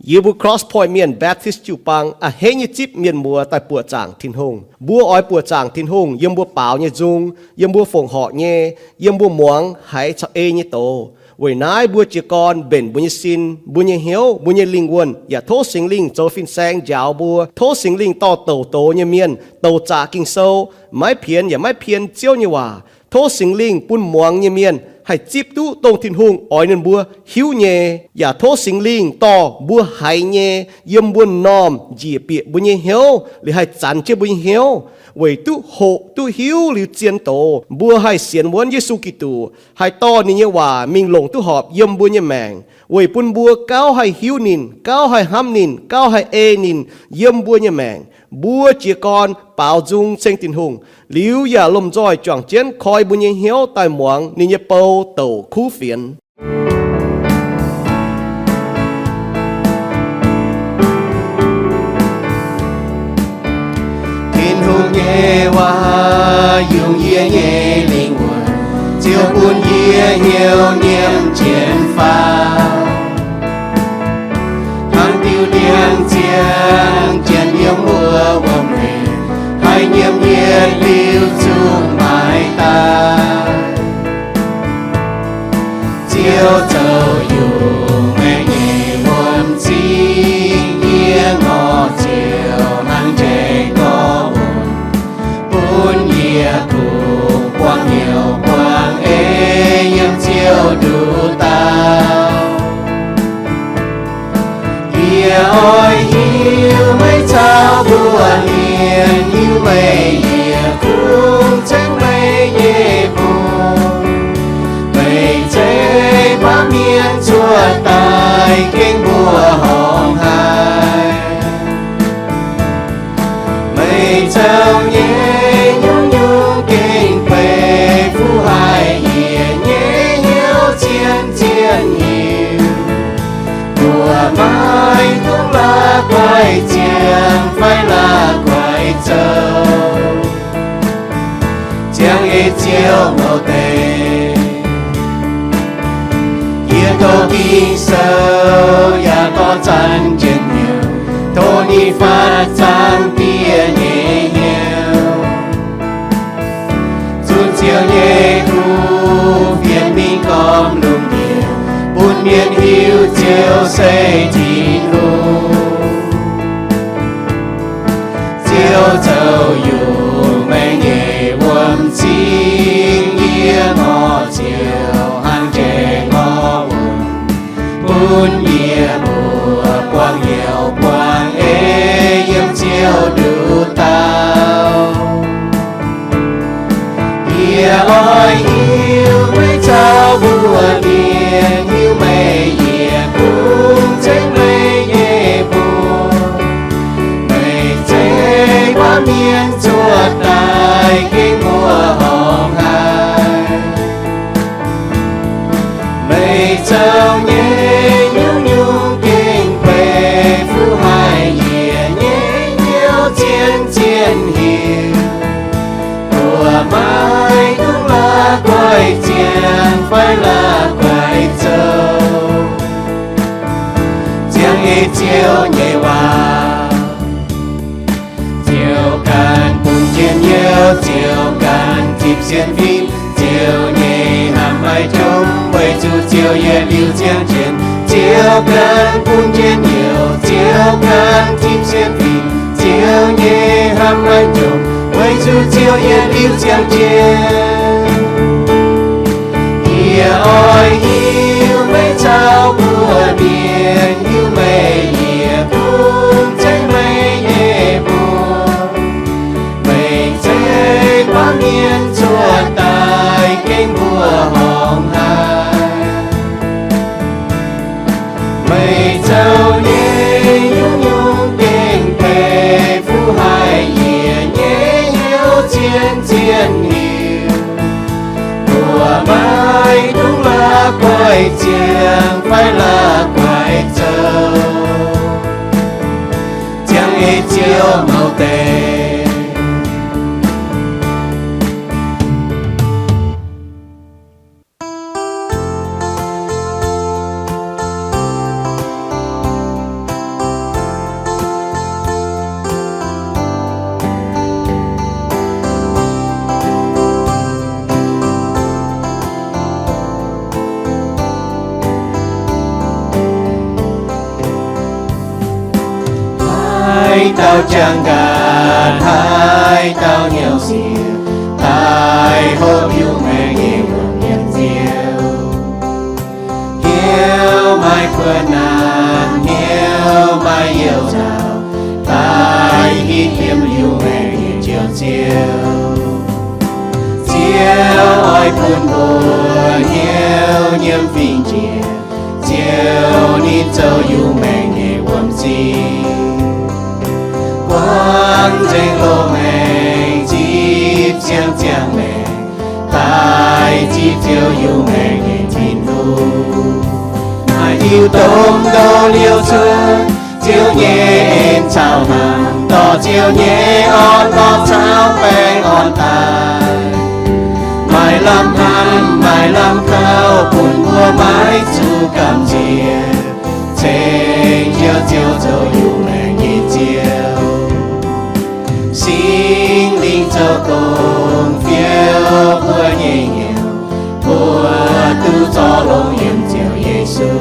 Yie mbuo Cross Point Mienh Baptist jiu-baang a'hneiv nyei zipv mienh muoz daaih buoqc zaangc Tin-Hungh. Mbuo oix buoqc zaangc Tin-Hungh yiem mbuo baaux nyei nzung, yiem mbuo fongc horc nyei, yiem mbuo muangx haiz caux ei nyei doz. Weic naaiv mbuo jiez gorn mbenc mbuo nyei sin, mbuo nyei hnyouv, mbuo nyei lingh wuonh, yaac tov Singx Lingh zoux fin-saeng njaaux mbuo. Tov Singx Lingh dorh douc doz nyei mienh, douc zaqc Ging-Sou, maiv pienx yaac maiv pien Ziouv nyei waac. Tov Singx Lingh bun muangx nyei mienh haih zipv duqv dongh Tin-Hungh oix ninh mbuo hiuv nyei. Yaac tov Singx Lingh dorh mbuo haiz nyei yiem mbuo m'normh njiec bieqc mbuo nyei hnyouv, liuz haih zanx jienv mbuo nyei hnyouv, weic duqv hoqc duqv hiuv liuz zien doz, mbuo haih sienx wuonv Yesu Giduc, haih dorh ninh nyei waac mingh longc duqv horpc yiem mbuo nyei maengc, weic bun mbuo gauh haih hiuv ninh, gauh haih hnamv ninh, gauh haih ei ninh yiem mbuo nyei maengc. Mbuo jiez gorn baaux nzung ceng Tin-Hungh, liuz yaac lomh nzoih juangc jienv koi mbuo nyei hnyouv daaih muangx ninh nyei bou douc kuv fienx. Tin-Hungh nyei waac yungz yie nyei lingh wuonh, Ziouv bun yie hnyouv nyiemv jienv faaux. Hnangv diuh ndiangx ziangh jienv yiem wuov wuom-hlen, haih nyiemc yietc liuz zungv maiv daaih. Ziouv zoux yungz maengc nyei wuom-zingx, yie ngorc Ziouv hnangv njaih gorx-wonh, bun yie kungx buangh hnyouv buangh ei yiem Ziouv nduqc dauh. Yie oix hiuv meih caux mbuo mienh, hiuv meih yie kungx ceng meih nyei mbuox. Meih zeiz baamh mienh cuotv daaih gengh mbuo horngh haic. Meih zoux nyei nyungc-nyungc gengh benx fuqv haic yie nyei hnyouv zien-zien hiuv. Mbuo maiv dungx la'guaih ziangh fai la'guaih zoux, ziangh ei Ziouv mouc deix. Yie doqc Ging-Sou yaac dorh zanc jienv hnyouv, tov ninh faatv zaangc Diex nyei hnyouv. Zunc Ziouv nyei kuv fienx mingh gormx lungh ndiev, bun mienh hiuv Ziouv se Tin-Hungh. Ziouv zoux yungz maengc nyei wuom-zingx, yie ngorc Ziouv hnangv njaih gorx-wonh, bun yie mbuo buangh hnyouv buangh ei yiem Ziouv nduqc dauh. Yie oix hiuv meih caux mbuo mienh, hiuv meih yie kungx ceng meih nyei mbuox. Meih zeiz baamh mienh cuotv daaih gengh mbuo horngh haic. Meih zoux nyei nyungc-nyungc gengh benx fuqv haic yie nyei hnyouv zien-zien hiuv. Mbuo maiv dungx la'guaih ziangh fai la'guaih zoux, ziangh ei Ziouv nyei waac. Ziouv ganh bun njien-youh, Ziouv ganh zipv sienx fim, Ziouv nyei hnamv maiv jomc, weic zuqc Ziouv yietc liuz ziangh jienv. Ziouv ganh bun njien-youh, Ziouv ganh zipv sienx fim, Ziouv nyei hnamv maiv jomc, weic zuqc Ziouv yietc liuz ziangh jienv. Yie oix hiuv meih caux mbuo mienh, hiuv meih yie kungx ceng meih nyei mbuox. Meih zeiz baamh mienh cuotv daaih gengh mbuo horngh haic. Meih zoux nyei nyungc-nyungc gengh benx fuqv haic yie nyei hnyouv zien-zien hiuv. Mbuo maiv dungx la'guaih ziangh fai la'guaih zoux, ziangh ei Ziouv mouc deix. Haaix dauh jangx gaax, haaix dauh hnyouv siec, daaih hopv Iu-Maengc nyei wuom nyanc nziouv. Hnyouv maaih kuonx naanc, hnyouv maaih youh nzauc, daaih hitv yiem Iu-Maengc nyei njoux Ziouv. Ziouv oix bun mbuo hnyouv nyiemv fingx jiex, Ziouv ninh zoux Iu-Maengc nyei wuom zingh. Buangv nzengc loz-maengc, zipv ziangh ziangh maengc, daaih zipv Ziouv Iu-Maengc nyei Tin-Hungh. Maaih diuh domh ndoh liouh cuotv Ziouv nyei en caux hnaangx, dorh Ziouv nyei orn-lorqc caux baengh orn daaih. Maaih lamh hnamv, maaih lamh kauv, bun mbuo maiv zuqc gamh nziex, ceng Ziouv, Ziouv zoux Iu-Maengc nyei Ziouv. Singx Lingh zoux gong fiou mbuo nyei hnyouv, mbuo duqv zorc longx yiem Ziouv Yesu.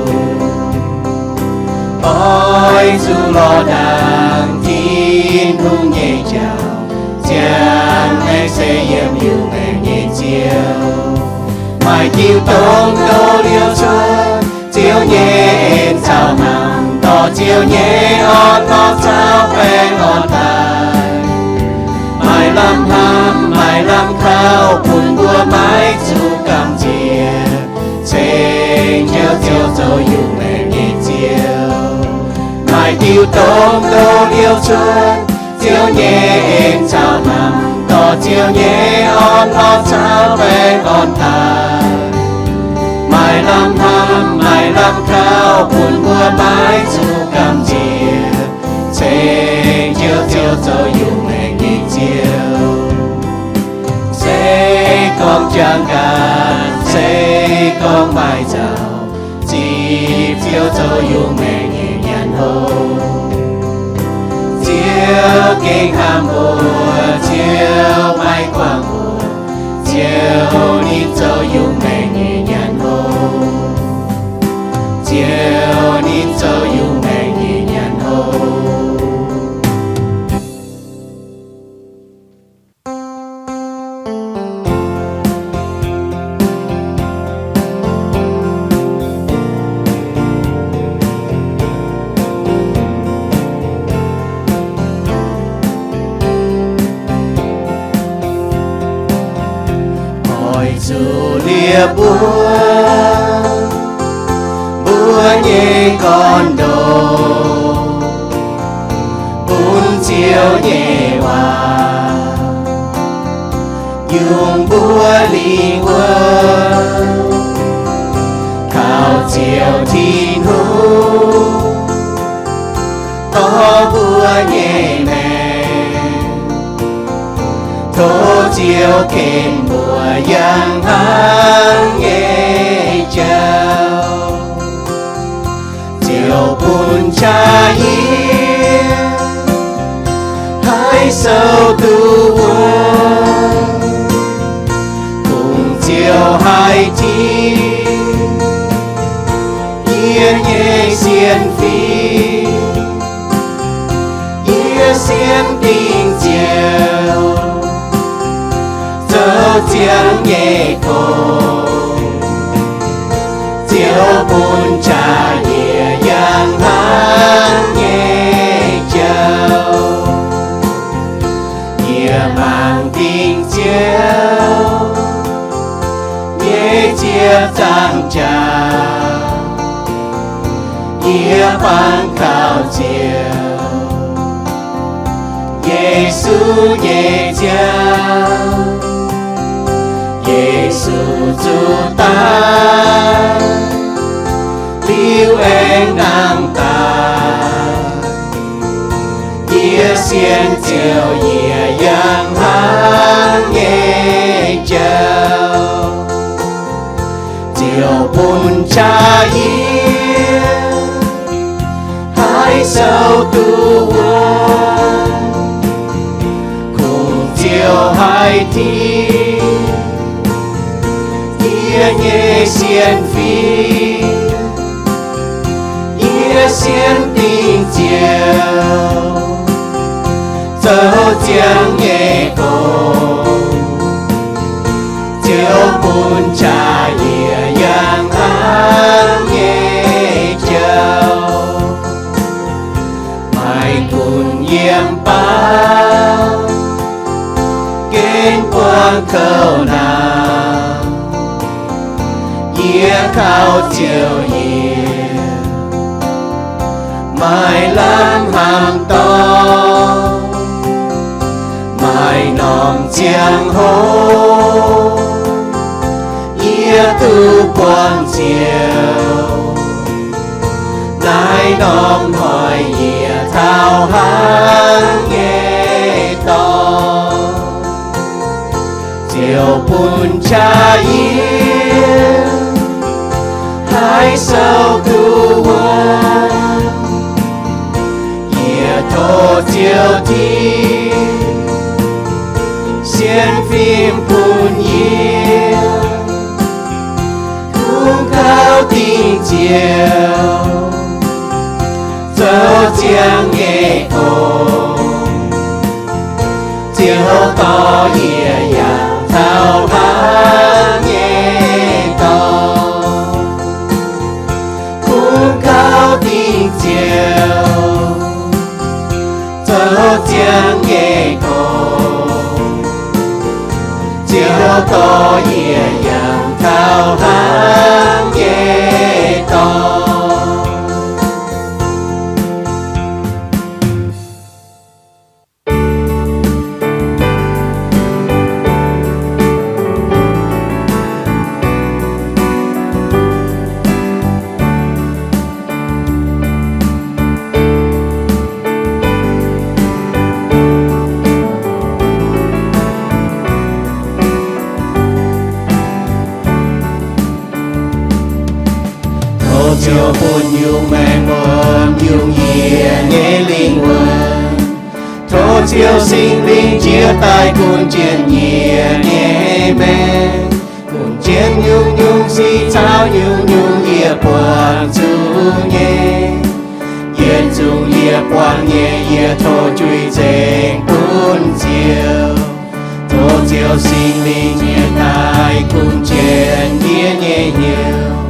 Oix zuqc lorz ndaangc Tin-Hungh nyei jauv, ziangh maengc se yiem Iu-Maengc nyei Ziouv. Maaih diuh domh ndoh liouh cuotv Ziouv nyei en caux hnaangx, dorh Ziouv nyei orn-lorqc caux baengh orn daaih. Maaih lamh hnamv, maaih lamh kauv, bun mbuo maiv zuqc gamh nziex, ceng Ziouv, Ziouv zoux Iu-Maengc nyei Ziouv. Maaih diuh domh ndoh liouh cuotv Ziouv nyei en caux hnaangx, dorh Ziouv nyei orn-lorqc caux baengh orn daaih. Maaih lamh hnamv, maaih lamh kauv, bun mbuo maiv zuqc gamh nziex, ceng Ziouv, Ziouv zoux Iu-Maengc nyei Ziouv. Se gorngv jangx gaax, se gorngv maaih nzauc, zipv Ziouv zoux Iu-Maengc nyei nyanc hlo. Ziouv gengh hnamv mbuo, Ziouv maiv guangc mbuo, Ziouv ninh zoux Iu-Maengc nyei nyanc hlo. Ziouv ninh zoux Iu-Maengc nyei nyanc hlo. Oix zuqc liepc mbuo, mbuo nyei gorn-ndoqv, bun Ziouv nyei waac yungz mbuo lingh wuov, kaux Ziouv Tin-Hungh dorh mbuo nyei maengc. Tov Ziouv ken mbuo yangh hnangv nyei jauv. Ziouv bun qaqv yie haih sou duqv wuonv, kungx Ziouv haih tingx yie nyei sienx fim. Yie sienx dingc Ziouv, zoux ziangx nyei gong. Ziouv bun qaqv yie yangh hnangv nyei jauv. Yie mangc dingc Ziouv nyei ziepc nzaangc jaax. Yie bangc kaux Ziouv, Yesu nyei ziangh. Yesu zuqc daaih, liuz aengx nangh daaih. Yie sienx Ziouv, yie yangh hnangv nyei jauv. Ziouv bun qaqv yie haih sou duqv wuonv, kungx Ziouv haih tingx yie nyei sienx fim. Yie sienx dingc Ziouv, Zoux ziangx nyei gong, Ziouv bun qaqv yie yangh hnangv nyei jauv. Maaih gunv yiem baav, gen buangv kouv naamh, yie kaux Ziouv yiem. Maaih lamh hnamv dorn, maaih norm ziangh hoc, yie duqv buangv Ziouv. Naaiv norm hnoi yie taux hnangv nyei dorngx, Ziouv bun qaqv yie haih souv duqv wuonv. Yie tov Ziouv Tin, sienx fim bun yie, kungx gauh dingc Ziouv zoux ziangx nyei gong. Ziouv dorh yie yangh taux hnangv nyei dorngx, kungx gauh dingc Ziouv zoux ziangx nyei gong. Ziouv dorh yie yangh taux hnangv nyei dorngx. Tov Ziouv bun yungz maengc wuom yungz yie nyei lingh wuonh. Tov Ziouv Singx Lingh jiex daaih gunv jienv yie nyei maengc, gunv jienv nyungc-nyungc sic caux nyungc-nyungc yie buangh zuqc nyei. Yietc zungv yie buangh nyei yie tov juix nzengc bun Ziouv. Tov Ziouv Singx Lingh jiex daaih gunv jienv yie nyei hnyouv,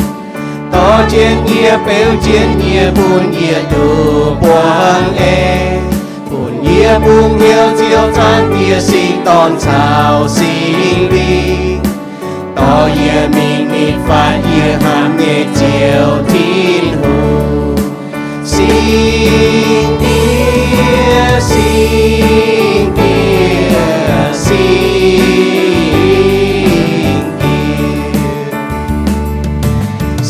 dorh jienv yie, beu jienv yie, bun yie duqv buangh en, bun yie bungx hnyouv Ziouv zanc yie singx dorn caux Singx Lingh. Dorh yie mingh nitv fatv yie hnamv nyei Ziouv Tin-Hungh. Singx Diex, Singx Diex, Singx Diex,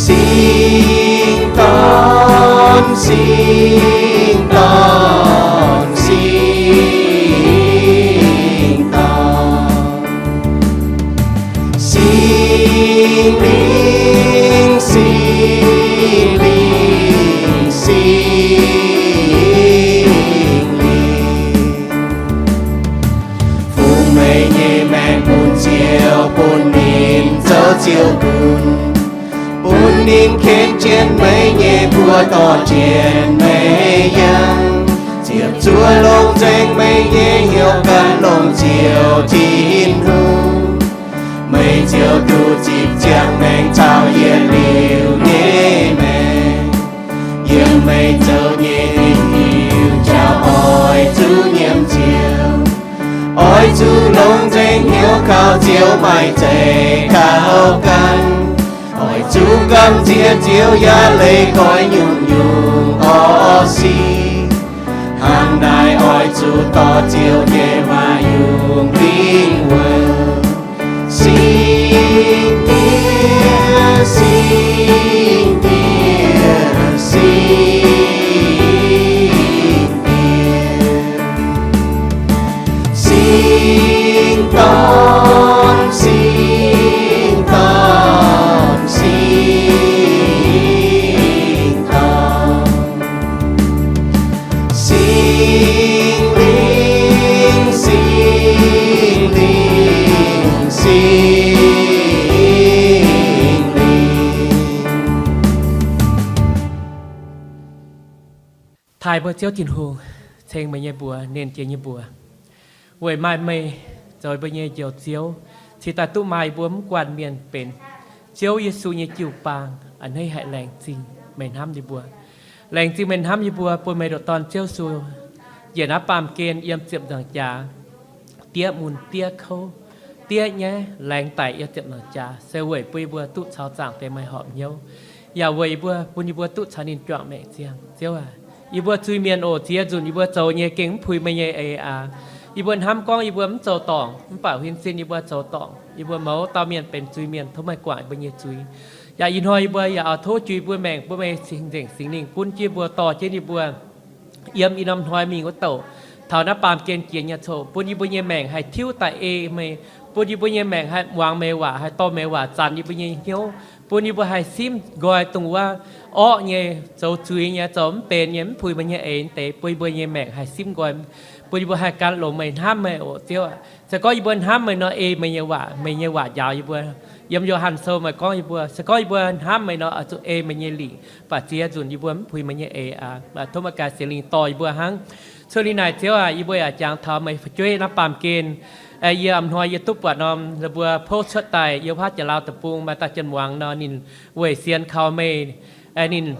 Singx Dorn, Singx Dorn, Singx Dorn. Singx Lingh, Singx Lingh, Singx Lingh, fungx meih nyei maengc bun Ziouv, bun ninh zoux Ziouv gunv, bun ninh ken jienv meih nyei mbuox, dorh jienv meih yangh. Ziouc zuov longx nzengc meih nyei hnyouv gan longx Ziouv Tin-Hungh. Meih ziouc duqv zipv ziangh maengc caux yietc liuz nyei maengc. Yiem meih zoux nyei diuh jauv oix zuqc nyiemc Ziouv. Oix zuqc longx nzengc hnyouv kaux Ziouv maaih zeqc gauh gan. Oix zuqc gamh nziex Ziouv yaac leih goiv nyungc-nyungc orv sic. Hnangv naaic oix zuqc dorh Ziouv nyei waac yungz lingh wuonh. Singx Diex, Singx Diex, Singx Diex, Singx Dorn, Singx Dorn, Singx Dorn. Singx Lingh, Singx Lingh, Singx Lingh. Taaih mbuo Ziouv Tin-Hungh, ceng meih nyei mbuox, nernh jiex nyei mbuox. Weic maaih meih zoux mbuo nyei Njoux Ziouv, cingx daaih duqv maaih yie mbuo mv guanh mienh benx Ziouv Yesu nyei jiu-baang. A'hneiv haic, laengz zingh meih hnamv yie mbuo. Laengz zingh meih hnamv yie mbuo, bun meih ndoqc Dorn Ziouv Yesu njiec naaiv baamh gen yiem ziepc nzaangc jaax, diev mun, diev kouv, diev nyaiv, laengz daic yiem ziepc nzaangc jaax, se weic bun yie mbuo duqv caux zaangc deix meih horpc hnyouv, yaac weic yie mbuo, bun yie mbuo duqv caux ninh juangc maengc ziangh. Ziouv aac, yie mbuo zuiz-mienh oc, ziex nzunc yie mbuo zoux nyei gengh mv puix meih nyei eix aqv. Yie mbuo hnamv gorngv yie mbuo mv zoux dorngc, mv baac huin sin yie mbuo zoux dorngc. Yie mbuo mouz dauh mienh benx zuiz-mienh, tov meih guangc yie mbuo nyei zuiz. Yaac ih hnoi yie mbuo yaac oix tov juix mbuo maengc, bun meih cing-nzengc Singx Lingh gunv jienv yie mbuo, dorh jienv yie mbuo yiem ih norm hnoi mingh wuov douc, taux naaiv baamh gen jiex nyei coc, bun yie mbuo nyei maengc haih tiuv daaih ei meih, bun yie mbuo nyei maengc haih muangx meih waac, haih dorh meih waac zanc yie mbuo nyei hnyouv, bun yie mbuo haih simv nqoi dongh wuov orqv nyei, zoux zuiz nyei, zoux mv benx nyei, mv puix meih nyei eix deix, bun yie mbuo nyei maengc haih simv nqoi, bun yie mbuo haih gan longx meih hnamv meih oc, Ziouv aac. Se gorngv yie mbuo hnamv meih nor, ei meih nyei waac, meih nyei waac njaaux yie mbuo. Yiem Yo^han Sou meih gorngv yie mbuo, se gorngv yie mbuo hnamv meih nor, oix zuqc ei meih nyei lingc, baac ziex nzunc yie mbuo mv puix meih nyei eix aqv. Tov meih gaax Singx Lingh dorh yie mbuo hnangv. Cuotv liuz naaic, Ziouv aac, yie mbuo yaac jangx taux meih fu'jueiv naaiv baamh gen. Yie a'hnoi yie duqv buatc norm ninh mbuo post cuotv daaih yiem Huaav Jauv-Lauh Deic-Bung maaih dauh jienv muangx nor, ninh weic sienx kaux meih, ninh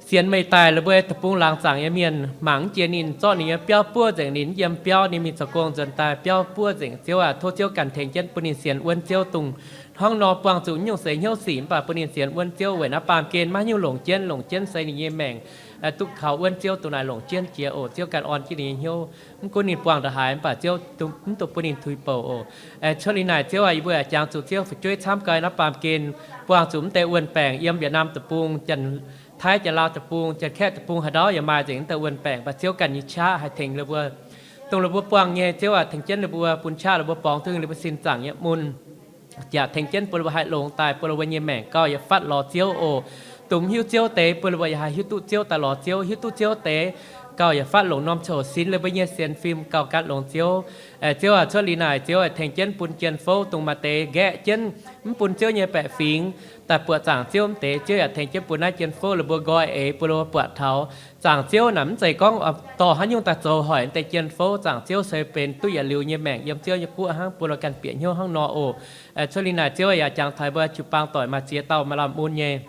sienx meih daaih, ninh mbuo deic-bung laangz zaangc nyei mienh mangc mv jiex ninh, zorqv ninh nyei biauv buov nzengc, ninh mv yiem biauv, ninh mingh zoux gong nzuonx daaih biauv buov nzengc. Ziouv aac, tov Ziouv ganh tengx jienv bun ninh sienx wuonv Ziouv, dongh hnangv nor buangh zuqc mv nyungc seix hnyouv sic, mv baac bun ninh sienx wuonv Ziouv weic naaiv baamh gen maiv nyungc longc jienv, longc jienv se ninh nyei maengc duqv kaux wuonv Ziouv dongh naaic longc jienv jiex oc. Ziouv ganh orn jienv ninh nyei hnyouv, mv gunv ninh buangh ndongc haaix, mv baac Ziouv mv dungx bun ninh tuix bouc oc. Cuotv liuz naaic, Ziouv aac, yie mbuo yaac jangx zuqc Ziouv fu'jueiv camv gau naaiv baamh gen buangh zuqc mv deix wuon-baengc yiem Yietc Naamh Deic-Bung, Janx-Taiv, Janx-Laauv Deic-Bung, Janx-Kaeqv Deic-Bung haaix ndau yaac maaih nzengc mv deix wuon-baengc, mv baac Ziouv ganh nyei qaqv haih tengx ninh mbuo, dongh ninh mbuo buangh nyei. Ziouv aac, tengx jienv ninh mbuo, bun qaqv ninh mbuo borngz duqv ninh mbuo sin zaangc nyei mun, yaac tengx jienv bun ninh mbuo haih longx daaih, bun ninh mbuo nyei maengc gauh yietc fatv lorz Ziouv oc. Dongh mv hiuv Ziouv deix, bun ninh mbuo yaac haih hiuv duqv Ziouv daaih lorz Ziouv. Hiuv duqv Ziouv deix gauh yietc fatv longc norm coc sinx ninh mbuo nyei sienx fim gauh gan longx Ziouv. Ziouv aac, cuotv liuz naaic, Ziouv aac, tengx jienv bun jien-fouv dongh maaih deix nqaeqv jienv mv bun Ziouv nyei baeqc fingx daaih buatc zaangc Ziouv mv deix, Ziouv yaac tengx jienv bun naaiv jien-fouv ninh mbuo nqoi eix, bun ninh mbuo buatc taux zaangc Ziouv naaic mv zeiz gorngv dorh haaix nyungc daaih zoux hoic mv deix jien-fouv. Zaangc Ziouv se benx duqv yietc liuz nyei maengc yiem Ziouv nyei guoqv hnangv, bun ninh mbuo ganh bieqc hnyouv hnangv nor oc. Cuotv liuz naaic, Ziouv yaac jangx taux mbuo jiu-baang doic maaih ziex dauh maaih lamh mun nyei,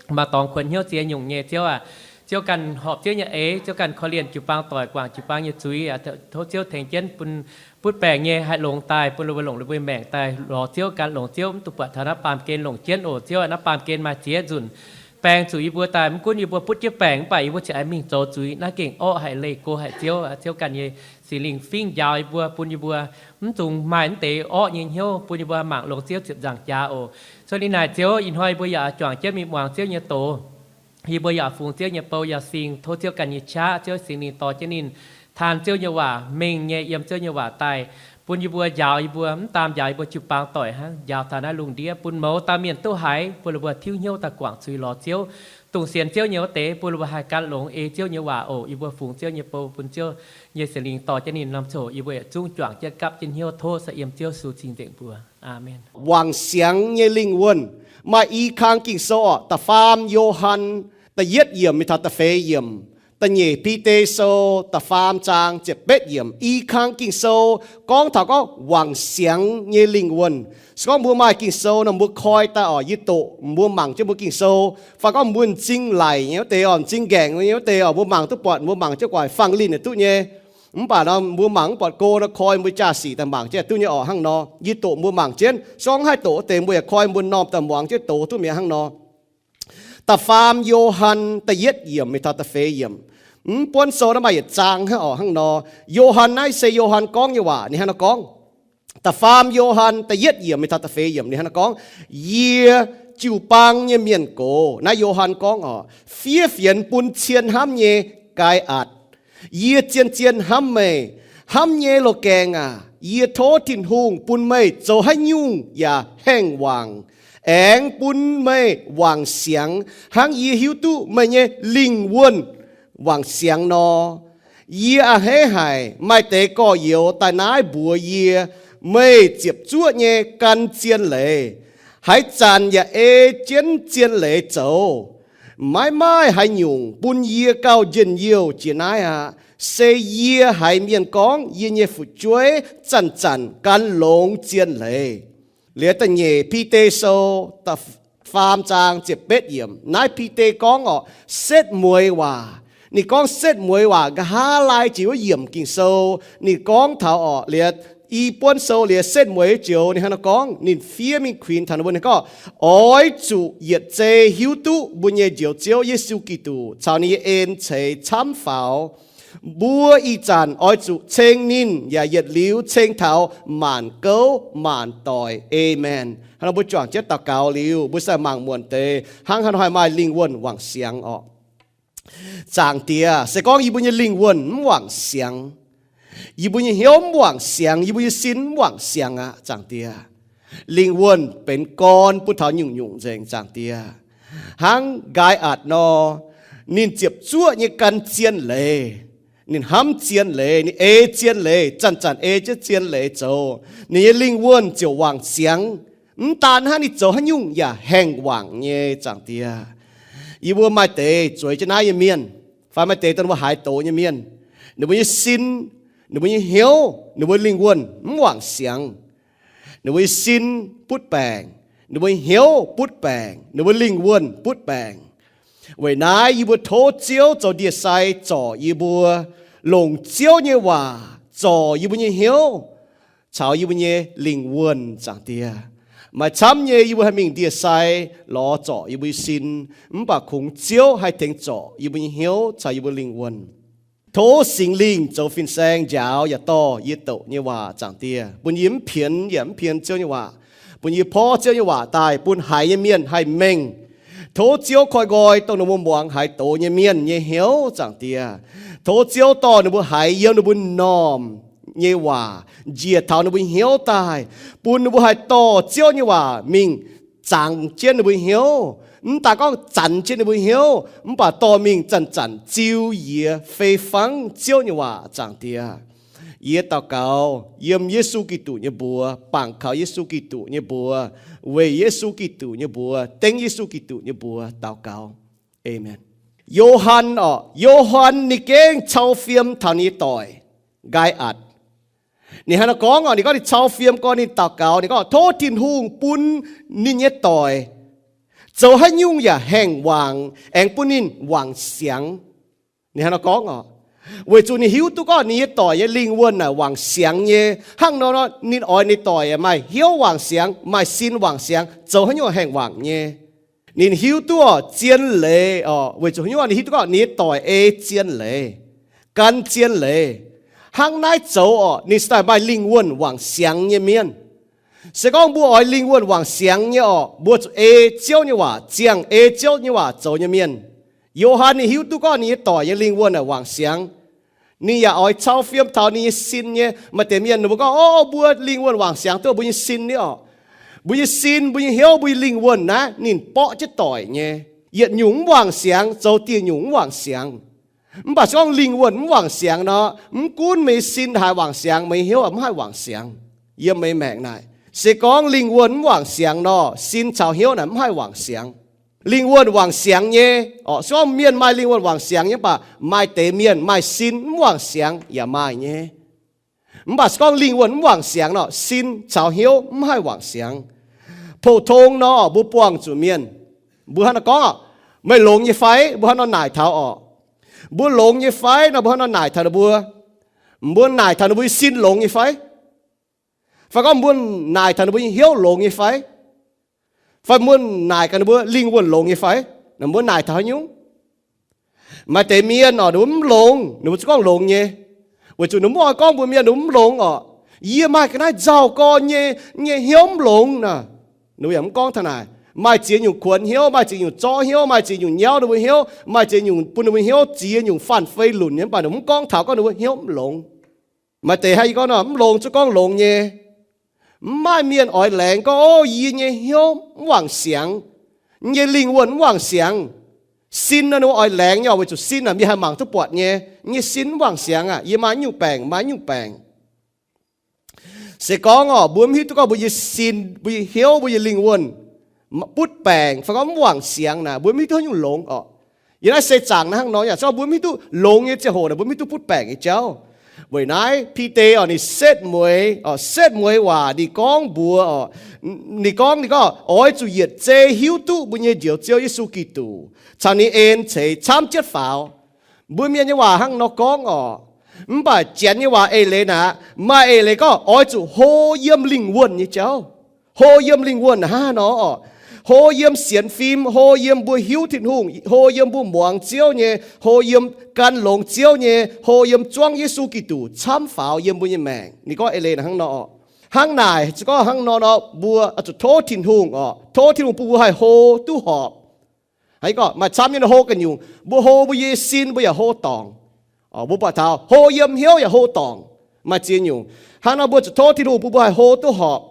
maaih dorngx kuonx hnyouv ziex nyungc nyei. Ziouv aac, Ziouv ganh horpc Ziouv nyei eix, Ziouv ganh korv-lienh jiu-baang doic, guangc jiu-baang nyei zuiz. Tov Ziouv tengx jienv bun butv baengc nyei haih longx daaih, bun ninh mbuo longc ninh mbuo nyei maengc daaih lorz Ziouv, gan longx Ziouv, mv dungx buatc taux naaiv baamh gen longc jienv oc. Ziouv aac, naaiv baamh gen maaih ziex nzunc baeng zuqc yie mbuo daaih, mv gunv yie mbuo butv jienv baengc, mv baac yie mbuo ziouc aengx mingh zoux zuiz, naaiv gengh orqv haic, leih go haic. Ziouv aac, Ziouv ganh nyei Singx Lingh fingx njaaux yie mbuo, bun yie mbuo mv dungx maaih mv deix orqv nyei hnyouv, bun yie mbuo mangc longx Ziouv ziepc nzaangc jaax oc. Cuotv liuz naaic, Ziouv, ih hnoi yie mbuo yaac juangc jienv mingh muangx Ziouv nyei doz. Yie mbuo yaac fungx Ziouv nyei bou yaac singx, tov Ziouv ganh nyei qaqv, Ziouv Singx Lingh dorh jienv ninh taan Ziouv nyei waac, mengh nyei yiem Ziouv nyei waac daaih, bun yie mbuo njaaux yie mbuo, mv daam njaaux yie mbuo jiu-baang doic hnangv, njaaux taux naaiv lungh ndiev, bun mouz dauh mienh duqv haiz, bun ninh mbuo tiuv hnyouv daaih guangc zuiz lorz Ziouv. Dongh sienx Ziouv nyei wuov deix, bun ninh mbuo haih gan longx ei Ziouv nyei waac oc. Yie mbuo fungx Ziouv nyei bou, bun Ziouv nyei Singx Lingh dorh jienv ninh norm coc, yie mbuo yietc zungv juangc jienv gapv jienv hnyouv, tov se yiem Ziouv Yesu cing-nzengc mbuox. Aamen. Wangc siangx nyei lingh wuonh. Maaih i kang Ging-Sou oc, da'faam Yo^han da'yietv yiemc mingh taux da'feix yiemc. Da'nyeic Bide Sou da'faam zaang ziepc betv yiemc. I kang Ging-Sou gorngv taux gorngv wangc siangx nyei lingh wuonh. Se gorngv mbuo maaih Ging-Sou nor, mbuo koi daaih oc, yie doqc mbuo mangc jienv mbuo Ging-Sou. Fai gorngv mbuo m'zing laic nyei wuov deix oc, m'zing nqaengc nyei wuov deix oc, mbuo mangc duqv buatc, mbuo mangc jienv guaic fangx linh duqv nyei. Mv baac nor mbuo mangc mv buatc go nor, koi mbuo jaa-sic daaih mangc jienv duqv nyei oc. Hnangv nor yie doqc mbuo mangc jienv. Se gorngv haih doqc wuov deix, mbuo yaac koi mbuo normh daaih muangx jienv doz duqv mi'aqv. Hnangv nor da'faam Yo^han da'yietv yiemc mingh taux da'feix yiemc. Mv buonv sou naaiv maaih yietc zaang hnangv oc. Hnangv nor, Yo^han naaiv se Yo^han gorngv nyei waac. Ninh hnangv nor gorngv, da'faam Yo^han da'yietv yiemc mingh taux da'feix yiemc, ninh hnangv nor gorngv, Yie jiu-baang nyei mienh gox, naaiv Yo^han gorngv oc, fiev fienx bun cien hnamv nyei Gaai^atc. Yie zien-zien hnamv meih. Hnamv nyei loz-gaengh aac, yie tov Tin-Hungh bun meih zoux haaix nyungc yaac haengh wangc, aengx bun meih wangc siangx hnangv yie hiuv duqv meih nyei lingh wuonh wangc siangx nor. Yie a'hneiv haic maaih deix gorx-youz daaih naaiv mbuox yie, meih ziepc zuoqv nyei gan zien leiz, haaix zanc yaac ei jienv zien leiz zoux. Maiv maaih haaix nyungc bun yie gauh njien-youh jiex naaiv aqv. Se yie haiz mienh gorngv yie nyei fu'jueiv zanc-zanc gan longx zien leiz. Liuz da'nyeic Bide Sou faam zaang ziepc betv yiemc, naaiv Bide gorngv orqc, setv mueiz waac. Ninh gorngv setv mueiz waac nqa'haav lai jiex wuov yiemc Ging-Sou. Ninh gorngv taux orqc, liuz i buonv sou liuz setv mueiz joux ninh hnangv naaiv gorngv, ninh fiev mingh kuinx taux ninh mbuo, ninh gorngv, oix zuqc yietc zei hiuv duqv mbuo nyei Njoux Ziouv Yesu Giduc caux ninh nyei en ceix camv faaux. Mbuo ih zanc oix zuqc ceng ninh yaac yietc liuz ceng taux maanc gouv maanc doic. Aamen. Hnangv nor mbuo juangc jienv daux gaux liuz, mbuo sai mangc muonc deix hnangv haaix nor haih maaih lingh wuonh wangc siangx orqc. Zaangc Diex, se gorngv yie mbuo nyei lingh wuonh mv wangc siangx, yie mbuo nyei hnyouv mv wangc siangx, yie mbuo nyei sin mv wangc siangx aqv, Zaangc Diex, lingh wuonh benx gorn bun taux nyungc-nyungc nzengc, Zaangc Diex. Hnangv Nqaai^atc nor, ninh ziepc zuoqv nyei gan zien leiz, ninh hnamv zien leiz, ninh ei zien leiz, zanc-zanc ei jienv zien leiz zoux, ninh nyei lingh wuonh ziouc wangc siangx. Mv daan hnangv, ninh zoux haaix nyungc yaac haengh wangc nyei, Zaangc Diex. Yie mbuo maaih deix zueiz jienv naaiv nyei mienh, fai maaih deix dongh ninh mbuo haiz doz nyei mienh, ninh mbuo nyei sin, ninh mbuo nyei hnyouv, ninh mbuo lingh wuonh mv wangc siangx. Ninh mbuo nyei sin butv baengc, ninh mbuo nyei hnyouv butv baengc, ninh mbuo lingh wuonh butv baengc. Weic naaiv yie mbuo tov Ziouv zoux ndie-sai zorc yie mbuo, longc Ziouv nyei waac zorc yie mbuo nyei hnyouv caux yie mbuo nyei lingh wuonh, Zaangc Diex. Maaih camv nyei yie mbuo haih mingh ndie-sai lorz zorc yie mbuo nyei sin, mv baac kungx Ziouv haih tengx zorc yie mbuo nyei hnyouv caux yie mbuo lingh wuonh. Tov Singx Lingh zoux fin-saeng njaaux yaac dorh yie douc nyei waac, Zaangc Diex, bun yie mv pienx yaac mv pien Ziouv nyei waac, bun yie porv Ziouv nyei waac daaih bun haiz nyei mienh haih mengh. Tov Ziouv koi nqoi dongh ninh mbuo muangx haiz doz nyei mienh nyei hnyouv, Zaangc Diex. Tov Ziouv dorh ninh mbuo haiz yiem ninh mbuo m'normh nyei waac njiec taux ninh mbuo hnyouv daaih, bun ninh mbuo haih dorh Ziouv nyei waac mingh zangx jienv ninh mbuo hnyouv. Mv daaih gorngv zanx jienv ninh mbuo hnyouv, mv baac dorh mingh zanc-zanc ziux yie fei fangv Ziouv nyei waac, Zaangc Diex. Yie daux gaux yiem Yesu Giduc nyei mbuox, bangc kaux Yesu Giduc nyei mbuox, weic Yesu Giduc nyei mbuox, dengv Yesu Giduc nyei mbuox daux gaux. Aamen. Yo^han orqc, Yo^han ninh gengh cau fiem taux ninh nyei doic, Nqaai^atc. Ninh hnangv naaiv gorngv orqc, ninh gorngv ninh cau fiem gorn ninh daux gaux, ninh gorngv tov Tin-Hungh bun ninh nyei doic zoux haaix nyungc yaac haengh wangc, aengx bun ninh wangc siangx. Ninh hnangv naaiv gorngv orqc, weic zuqc ninh hiuv duqv gorngv ninh nyei doic nyei lingh wuonh naaic wangc siangx nyei. Hnangv nor, ninh oix ninh doic maaih hnyouv wangc siangx, maaih sin wangc siangx, zoux haaix nyungc haengh wangc nyei. Ninh hiuv duqv orqc, zien leiz orqc, weic zuqc haaix nyungc ninh hiuv duqv gorngv ninh nyei doic ei zien leiz, gan zien leiz. Hnangv naaiv zoux orqc, ninh se daaih maaih lingh wuonh wangc siangx nyei mienh. Se gorngv mbuo oix lingh wuonh wangc siangx nyei orqc, mbuo zuqc ei Ziouv nyei waac ziangh, ei Ziouv nyei waac zoux nyei mienh. Yo^han ninh hiuv duqv gorngv ninh nyei doic nyei lingh wuonh naaic wangc siangx. Ninh yaac oix cau fiem taux ninh nyei sin nyei. Maaih deix mienh ninh mbuo gorngv, o, mbuo lingh wuonh wangc siangx duqv mbuo nyei sin nyei orqc. Mbuo nyei sin, mbuo nyei hnyouv, mbuo nyei lingh wuonh naaiv ninh borqv jienv doic nyei. Yietc nyungc mv wangc siangx, zoux dieh nyungc mv wangc siangx. Mv baac se gorngv lingh wuonh mv wangc siangx nor, mv gunv meih nyei sin haaix wangc siangx, meih nyei hnyouv mv haih wangc siangx. Yiem meih maengc naaic, se gorngv lingh wuonh mv wangc siangx nor, sin caux hnyouv naaic mv haih wangc siangx. Lingh wuonh wangc siangx nyei orqc, se gorngv mienh maaih lingh wuonh wangc siangx nyei, mv baac maaih deix mienh maaih sin mv wangc siangx yaac maaih nyei. Mv baac se gorngv lingh wuonh mv wangc siangx nor, sin caux hnyouv mv haih wangc siangx. Pou-tong nor, mbuo buangh zuqc mienh, mbuo hnangv naaiv gorngv orqc, meih longx nyei fai? Mbuo hnangv nor naaic taux orqc. Mbuo longx nyei fai nor, mbuo hnangv nor naaic taux ninh mbuo. Mbuo naaic taux ninh mbuo nyei sin longx nyei fai? Fai gorngv mbuo naaic taux ninh mbuo nyei hnyouv longx nyei fai? Fai mbuo naaic gaax ninh mbuo lingh wuonh longx nyei fai? Mbuo naaic taux haaix nyungc? Maaih deix mienh orqc, ninh mbuo mv longx, ninh mbuo zungv gorngv longx nyei, weic zuqc ninh mv oix gorngv mbuox mienh ninh mv longx orqc. Yie maaih ga'naaiv nzauh gorn nyei, nyei hnyouv mv longx nor. Ninh mbuo yaac mv gorngv taux naaic. Maaih ziex nyungc kuonx hnyouv, maaih ziex nyungc zorqv hnyouv, maaih ziex nyungc nyauv ninh mbuo hnyouv, maaih ziex nyungc bun ninh mbuo hnyouv ziex nyungc faanh fei lunc nyei, mv baac ninh mbuo mv gorngv taux gorngv ninh mbuo hnyouv mv longx. Maaih deix hnangv yie gorngv nor, mv longx zungv gorngv longx nyei. Mv maaih mienh oix laengz gorngv, o, yie nyei hnyouv mv wangc siangx, yie nyei lingh wuonh mv wangc siangx. Sin nor, ninh mbuo oix laengz nyei orqc, weic zuqc sin naaic mienh haih mangc duqv buatc nyei. Yie nyei sin mv wangc siangx aqv. Yie maaih nyungc baengc, maaih nyungc baengc. Se gorngv orqc, mbuo mv hiuv duqv gorngv mbuo nyei sin, mbuo nyei hnyouv, mbuo nyei lingh wuonh butv baengc fai gorngv mv wangc siangx naaic, mbuo mv hiuv duqv haaix nyungc longx orqc. Yiem naaiv seix zaangc naaiv hnangv nor, yaac se gorngv mbuo mv hiuv duqv longx nyei ziangh hoc naaic, mbuo mv hiuv duqv butv baengc nyei jauv. Weic naaiv Bide orqc, ninh setv mueiz orqc, setv mueiz waac ninh gorngv mbuox orqc, ninh gorngv, ninh gorngv, oix zuqc yietc zei hiuv duqv mbuo nyei Njoux Ziouv Yesu Giduc caux ninh en ceix camv jienv faaux. Mbuo Mienh nyei waac hnangv nor gorngv orqc. Mv baac Janx nyei waac eix leiz naaic, maaih eix leiz gorngv oix zuqc hlo yiem lingh wuonh nyei jauv. Hlo yiem lingh wuonh hnangv haaix nor orqc? Hlo yiem sienx fim, hlo yiem mbuo hiuv Tin-Hungh, hlo yiem mbuo muangx Ziouv nyei, hlo yiem gan longx Ziouv nyei, hlo yiem zuangv Yesu Giduc camv faaux yiem mbuo nyei maengc. Ninh gorngv eix leiz naaic hnangv nor orqc. Hnangv naaic se gorngv hnangv nor nor, mbuo oix zuqc tov Tin-Hungh orqc, tov Tin-Hungh bun mbuo haih hlo duqv horpc. Maaih camv nyei nor hlo ganh nyungc, mbuo hlo mbuo nyei sin, mbuo yaac hlo dorngc. Mbuo buatc taux hlo yiem hnyouv yaac hlo dorngc, maaih ziex nyungc. Hnangv nor mbuo zuqc tov Tin-Hungh bun mbuo haih hlo duqv horpc,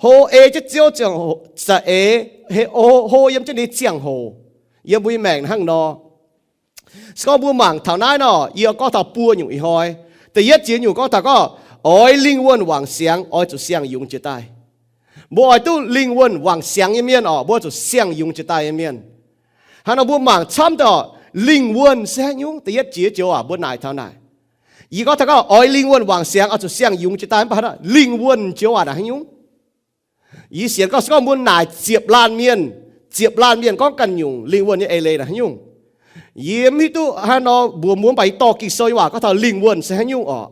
hlo ei jienv Ziouv ziangh za'eix, hlo yiem jienv ninh ziangh hoc yiem mbuo nyei maengc hnangv nor. Se gorngv mbuo mangc taux naaiv nor, yie gorngv taux buo nyungc ih hnoi. Da'yietv ziex nyungc gorngv taux gorngv oix lingh wuonh wangc siangx oix zuqc siang-yungz jiex daaih. Mbuo oix duqv lingh wuonh wangc siangx nyei mienh orqc, mbuo zuqc siang-yungz jiex daaih nyei mienh. Hnangv nor mbuo mangc camv daaih orqc, lingh wuonh se haaix nyungc? Da'yietv jiex joux waac mbuo naaic taux naaic. Yie gorngv taux gorngv oix lingh wuonh wangc siangx oix zuqc siang-yungz jiex daaih, mv baac lingh wuonh joux waac naaic haaix nyungc? Yie sienx gorngv se gorngv mbuo naaic ziepc laanh mienh, ziepc laanh mienh gorngv ganh nyungc lingh wuonh nyei eix leiz naaic haaix nyungc. Yie mv hiuv duqv hnangv nor mbuox mbuo, mv baac yie dorh Ging-Sou nyei waac gorngv taux lingh wuonh se haaix nyungc orqc.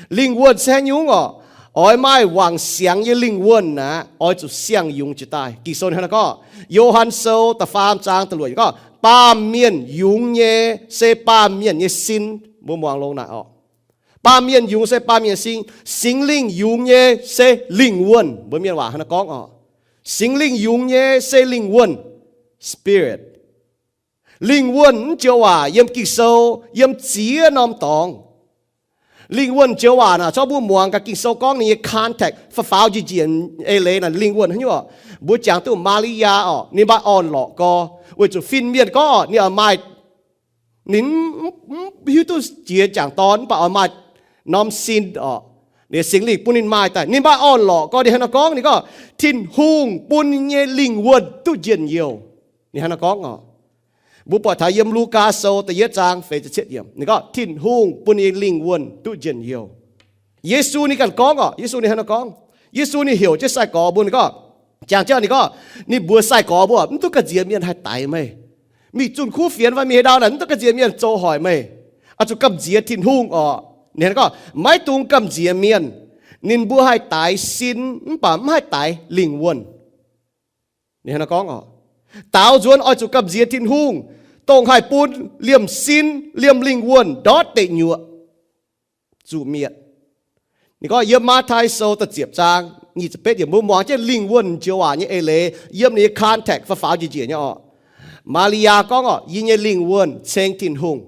Lingh wuonh se haaix nyungc orqc? Oix maaih wangc siangx nyei lingh wuonh aqv, oix zuqc siang-yungz jiex daaih. Ging-Sou ninh hnangv naaiv gorngv, Yo^han Sou da'faam zaang da'luoqc yiemc gorngv, baamh mienh yungz nyei se baamh mienh nyei sin. Mbuo muangx longx naaic orqc. Baamh mienh yungz se baamh mienh sin, Singx Lingh yungz nyei se lingh wuonh. Mbuo mienh waac hnangv naaiv gorngv orqc. Singx Lingh yungz nyei se lingh wuonh, spirit. Lingh wuonh mv joux waac yiem Ging-Sou yiem ziex norm dorngx. Lingh wuonh joux waac naaic, corc mbuo muangx gaax Ging-Sou gorngv ninh nyei context, faaux-faaux njiec njiec eix leiz naaic lingh wuonh haaix nyungc orqc. Mbuo jangx duqv Maa^li^yaa orqc, ninh mbuo orn-lorqc gorx, weic zuqc fin-mienh gorngv orqc, ninh oix maaih, ninh mv hiuv duqv jiex jangc dorn, mv baac oix maaih norm sin orqc, ninh Singx Lingh bun ninh maaih daaih. Ninh mbuo orn-lorqc gorx, ninh hnangv nor gorngv, ninh gorngv, Tin-Hungh bun ninh nyei lingh wuonh duqv njien-youh. Ninh hnangv nor gorngv orqc. Mbuo buatc taux yiem Lugaa Sou da'yietv zaang feix ziepc cietv yiemc, ninh gorngv, Tin-Hungh bun ninh nyei lingh wuonh duqv njien-youh. Yesu ninh ganh gorngv orqc, Yesu ninh hnangv nor gorngv. Yesu ninh heuc jienv sai-gorx mbuo, ninh gorngv, jangx jienv ninh gorngv, ninh mbuox sai-gorx mbuo, mv duqv gamh nziex mienh haih daix meih. Mingh zunh kuv fienx fai mingh haaix ndau naaic, mv duqv gamh nziex mienh zoux hoic meih. Oix zuqc gamh nziex Tin-Hungh orqc. Ninh hnangv gorngv, maiv dungx gamh nziex mienh. Ninh mbuo haih daix sin mv baac mv haih daix lingh wuonh. Ninh hnangv nor gorngv orqc. Daaux nzuonx oix zuqc gamh nziex Tin-Hungh, dongh haih bun liemh sin liemh lingh wuonh ndortv deic nyuoqc, zuqc mietc. Ninh gorngv yiem Matv^tai Sou da'ziepc zaang nyic ziepc betv yiemc, mbuo muangx jienv lingh wuonh joux waac nyei eix leiz yiem ninh nyei context faaux-faaux njiec njiec nyei orqc. Maa^li^yaa gorngv orqc, Yie nyei lingh wuonh ceng Tin-Hungh.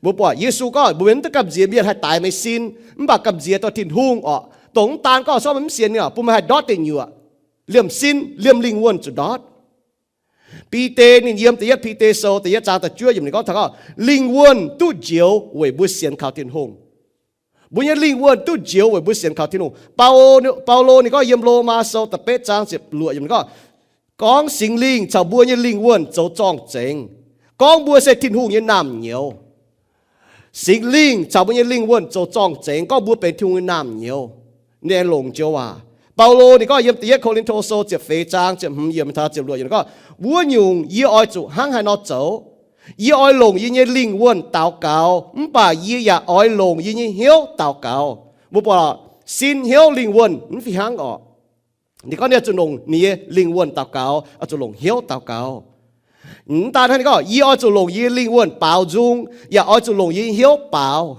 Mbuo buatc Yesu gorngv, mbuo mienh mv duqv gamh nziex mienh haih daix meih sin, mv baac gamh nziex dorh Tin-Hungh orqc. Dongh mv daan gorngv se meih mv sienx ninh orqc, bun meih haih ndortv deic nyuoqc, liemh sin liemh lingh wuonh zuqc ndortv. Bide ninh yiem da'yietv Bide Sou da'yietv zaang da'juov yiemc ninh gorngv taux gorngv, lingh wuonh duqv njoux weic mbuo sienx kaux Tin-Hungh. Mbuo nyei lingh wuonh duqv njoux weic mbuo sienx kaux Tin-Hungh. Baulo, Baulo ninh gorngv yiem Lomaa Sou da'betv zaang ziepc luoqc yiemc ninh gorngv, gorngv Singx Lingh caux mbuo nyei lingh wuonh zoux zorng-zengx, gorngv mbuo se Tin-Hungh nyei naamh nyouz. Singx Lingh caux mbuo nyei lingh wuonh zoux zorng-zengx, gorngv mbuo benx Tin-Hungh nyei naamh nyouz. Ninh aengx longc joux waac. Baulo ninh gorngv yiem da'yietv Ko^lin^to Sou ziepc feix zaang ziepc hmz yiemc taux ziepc luoqc yiemc ninh gorngv, wuov nyungc yie oix zuqc hnangv haaix nor zoux? Yie oix longc yie nyei lingh wuonh daux gaux, mv baac yie yaac oix longc yie nyei hnyouv daux gaux. Mbuo buatc sin, hnyouv, lingh wuonh mv fih hnangv orqc. Ninh gorngv ninh oix zuqc longc ninh nyei lingh wuonh daux gaux, oix zuqc longc hnyouv daux gaux. Mv daan hnangv, ninh gorngv, yie oix zuqc longc yie nyei lingh wuonh baaux nzung, yaac oix zuqc longc yie nyei hnyouv baaux.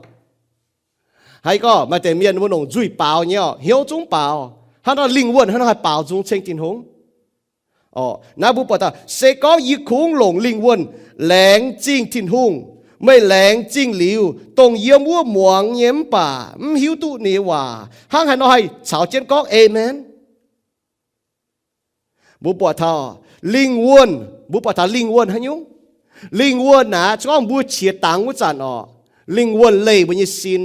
Haaix gorngv maaih deix mienh mbuo longc nzuih baaux nyei orqc, hnyouv zungv baaux. Hnangv nor lingh wuonh hnangv nor haih baaux nzung ceng Tin-Hungh? Orqc, naaiv mbuo buatc daaih, se gorngv yie kungx longc lingh wuonh laengz zingh Tin-Hungh, meih laengz zingh liuz, dongh yiem wuov muangx nyei mv baac mv hiuv duqv ninh nyei waac, hnangv haaix nor haih caux jienv gorngv Aamen? Mbuo buatc taux lingh wuonh, mbuo buatc taux lingh wuonh haaix nyungc? Lingh wuonh naaic, se gorngv mbuo qiex dangx wuov zanc orqc, lingh wuonh leih mbuo nyei sin.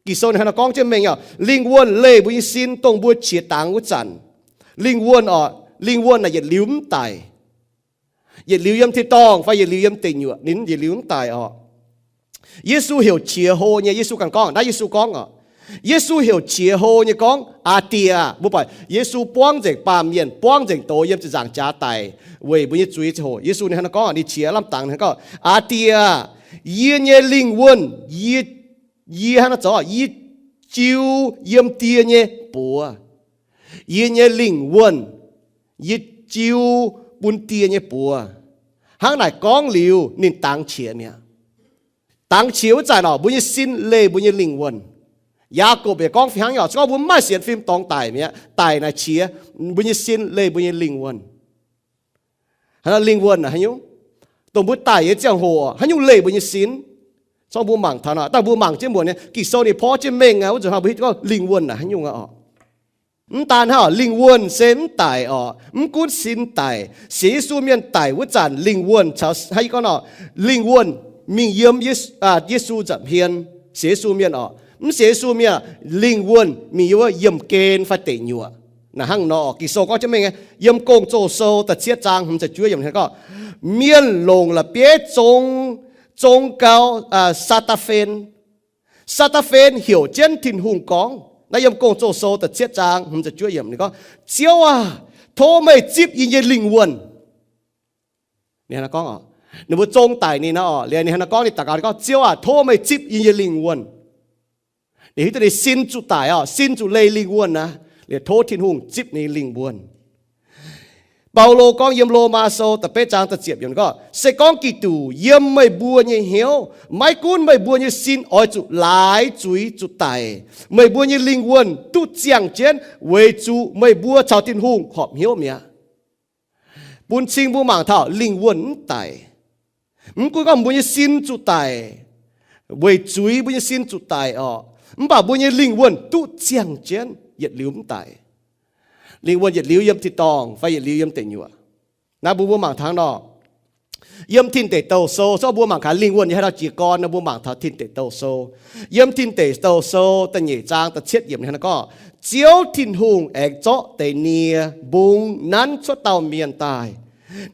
Ging-Sou ninh hnangv nor gorngv jienv mengh orqc, lingh wuonh leih mbuo nyei sin dongh mbuo qiex dangx wuov zanc. Lingh wuonh orqc, Lingh wuonh naaic yietc liuz mv daic. Yietc liuz yiem tin-dorngh fai yietc liuz yiem deic nyuoqc, ninh yietc liuz mv daic orqc. Yesu heuc qiex hlo nyei, Yesu ganh gorngv, naaiv Yesu gorngv orqc. Yesu heuc qiex hlo nyei gorngv, Aa Die aah! Mbuo buatc Yesu buangv nzengc baamh mienh, buangv nzengc doz yiem ziepc nzaangc jaax daic weic mbuo nyei zuiz ziangh hoc. Yesu ninh hnangv naaiv gorngv, ninh qiex lamh dangx hnangv gorngv, Aa Die aah! Yie nyei lingh wuonh, yie, yie hnangv naaiv zoux, yie jiu yiem Die nyei buoz. Yie nyei lingh wuonh, yie jiu bun Die nyei buoz. Hnangv naaic gorngv liuz, ninh dangx qiex mi'aqv. Dangx qiex wuov zanc orqc, mbuo nyei sin leih mbuo nyei lingh wuonh. Yaakopv yaac gorngv fih hnangv orqc, se gorngv mbuo mv maaih sienx fim dorngx daic mi'aqv, daic naaic qiex, mbuo nyei sin leih mbuo nyei lingh wuonh. Lingh wuonh naaic haaix nyungc? Dongh mbuo daic nyei ziangh hoc haaix nyungc leih mbuo nyei sin? Se gorngv mbuo mangc taux nor, dangh mbuo mangc jienv muonc nyei Ging-Sou ninh porv jienv mengh aqv, wuov zanc hnangv mbuo hiuv duqv gorngv lingh wuonh naaic haaix nyungc aqv orqc. Mv daan hnangv orqc, lingh wuonh se mv daic orqc. Mv gunv sin daic, sienx Yesu mienh daic wuov zanc lingh wuonh caux, hnangv yie gorngv nor, lingh wuonh mingh yiem Yesu nza'hmien. Sienx Yesu mienh orqc, mv sienx Yesu mienh, lingh wuonh mingh yiem wuov yiemh gen fai deic nyuoqc. Naaic hnangv nor orqc, Ging-Sou gorngv jienv mengh, yiem Gong-Zoh Sou da'cietv zaang hmz ziepc juov yiemc hnangv gorngv, mienh longc la'bieiv zong, zong gau, Saa^taa^fen. Saa^taa^fen heuc jienv Tin-Hungh gorngv, naaiv yiem Gong-Zoh Sou da'cietv zaang hmz ziepc juov yiemc ninh gorngv, Ziouv aah! Tov meih zipv yie nyei lingh wuonh. Ninh hnangv naaiv gorngv orqc, ninh mbuo zong daic ninh nor orqc, liuz ninh hnangv naaiv gorngv, ninh daux gaux ninh gorngv, Ziouv aah! Tov meih zipv yie nyei lingh wuonh. Ninh hiuv duqv ninh sin zuqc daic orqc, sin zuqc leih lingh wuonh aqv, liuz tov Tin-Hungh zipv ninh lingh wuonh. Baulo gorngv yiem Lomaa Sou da'betv zaang da'ziepc yiemc gorngv, se gorngv Giduc yiem meih mbuo nyei hnyouv, maiv gunv meih mbuo nyei sin oix zuqc laaix zuiz zuqc daic, meih mbuo nyei lingh wuonh duqv ziangh jienv weic zuqc meih mbuo caux Tin-Hungh horpc hnyouv mi'aqv. Bun cing mbuo mangc taux lingh wuonh mv daic. Mv gunv gorngv mbuo nyei sin zuqc daic, weic zuiz mbuo nyei sin zuqc daic orqc, mv baac mbuo nyei lingh wuonh duqv ziangh jienv yietc liuz mv daic. Lingh wuonh yietc liuz yiem tin-dorngh fai yietc liuz yiem deic nyuoqc. Naaiv mbuo mbuo mangc taux nor, yiem Tin Deic Douh Sou, se gorngv mbuo mangc gaax lingh wuonh nyei haaix dauh jiez gorn nor, mbuo mangc taux Tin Deic Douh Sou. Yiem Tin Deic Douh Sou da'nyeic zaang da'cietv yiemc hnangv naaiv gorngv, Ziouv Tin-Hungh aengx zorqv deix nie mbung nanv cuotv dauh mienh daaih.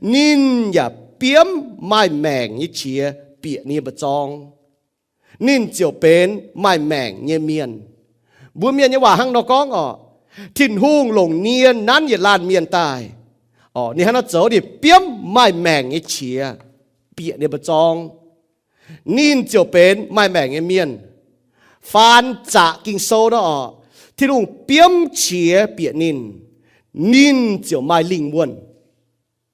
Ninh yaac biomv maaih maengc nyei qiex bieqc nie mbu'zorng. Ninh ziouc benx maaih maengc nyei mienh. Mbuo mienh nyei waac hnangv nor gorngv orqc, Tin-Hungh longc nie nanv yietc laanh mienh daaih. Orqc, ninh hnangv nor zoux, ninh biomv maaih maengc nyei qiex bieqc nie mbu'zorng. Ninh ziouc benx maaih maengc nyei mienh. Faan zaqc Ging-Sou nor orqc, Tin-Hungh biomv qiex bieqc ninh, ninh ziouc maaih lingh wuonh.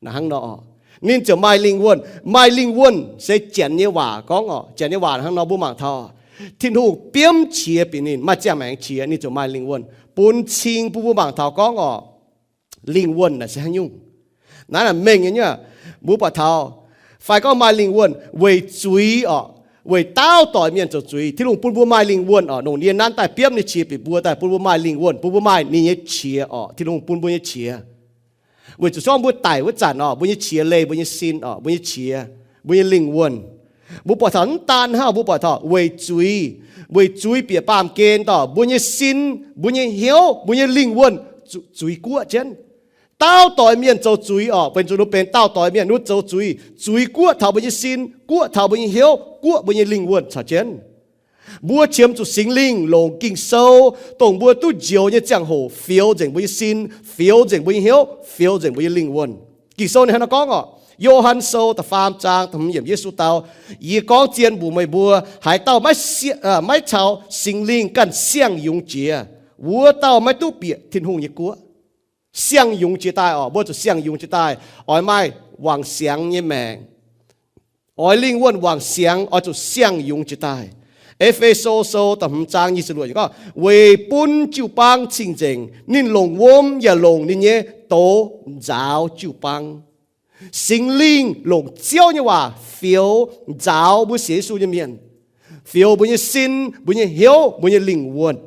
Naaiv hnangv nor, ninh ziouc maaih lingh wuonh. Maaih lingh wuonh se Janx nyei waac gorngv orqc. Janx nyei waac hnangv nor mbuo mangc taux, Tin-Hungh biomv qiex bieqc ninh, maaih ziangh maengc qiex, ninh ziouc maaih lingh wuonh. Bun cing bun mbuo mangc taux gorngv orqc, lingh wuonh naaic se haaix nyungc. Naaiv naaic mengh nyei, mbuo buatc taux, fai gorngv maaih lingh wuonh weic zuiz orqc, weic daauv doic mienh zoux zuiz, Tin-Hungh bun mbuo maaih lingh wuonh orqc, longc nie nanv daaih biomv nyei qiex bieqc mbuo daaih, bun mbuo maaih lingh wuonh, bun mbuo maaih ninh nyei qiex orqc, Tin-Hungh bun mbuo nyei qiex. Weic zuqc se gorngv mbuo daic wuov zanc orqc, mbuo nyei qiex leih mbuo nyei sin orqc, mbuo nyei qiex, mbuo nyei lingh wuonh. Mbuo buatc taux mv daan hnangv, mbuo buatc taux weic zuiz, weic zuiz bieqc baamh gen dorh mbuo nyei sin, mbuo nyei hnyouv, mbuo nyei lingh wuonh zuiz guoqv jienv. Daauv doic mienh zoux zuiz orqc, benx zuqc ninh benx daauv doic mienh, ninh zoux zuiz, zuiz guoqv taux mbuo nyei sin, guoqv taux mbuo nyei hnyouv, guoqv mbuo nyei lingh wuonh caux jienv. Mbuo qiemx zuqc Singx Lingh longc Ging-Sou, dongh mbuo duqv njoux nyei ziangh hoc fioux nzengc mbuo nyei sin, fioux nzengc mbuo nyei hnyouv, fioux nzengc mbuo nyei lingh wuonh. Ging-Sou ninh hnangv naaiv gorngv orqc, Yo^han Sou da'faam zaang da'hmz yiemc Yesu dau, Yie gorngv zien mbuox meih mbuo, haaix dauh maiv caux Singx Lingh ganh siang-yungz jiex, wuov dauh maiv duqv bieqc Tin-Hungh nyei guoqv. Siang-yungz jiex daaih orqc, mbuo zuqc siang-yungz jiex daaih, oix maaih wangc siangx nyei maengc, oix lingh wuonh wangc siangx, oix zuqc siang-yungz jiex daaih. E^fe^so Sou da'hmz zaang nyic ziepc luoqc gorngv, Weic bun jiu-baang cing-nzengc, ninh longc wuom yaac longc ninh nyei doz nzaaux jiu-baang. Singx Lingh longc Ziouv nyei waac fioux nzaaux mbuo sienx Yesu nyei mienh, fioux mbuo nyei sin, mbuo nyei hnyouv, mbuo nyei lingh wuonh,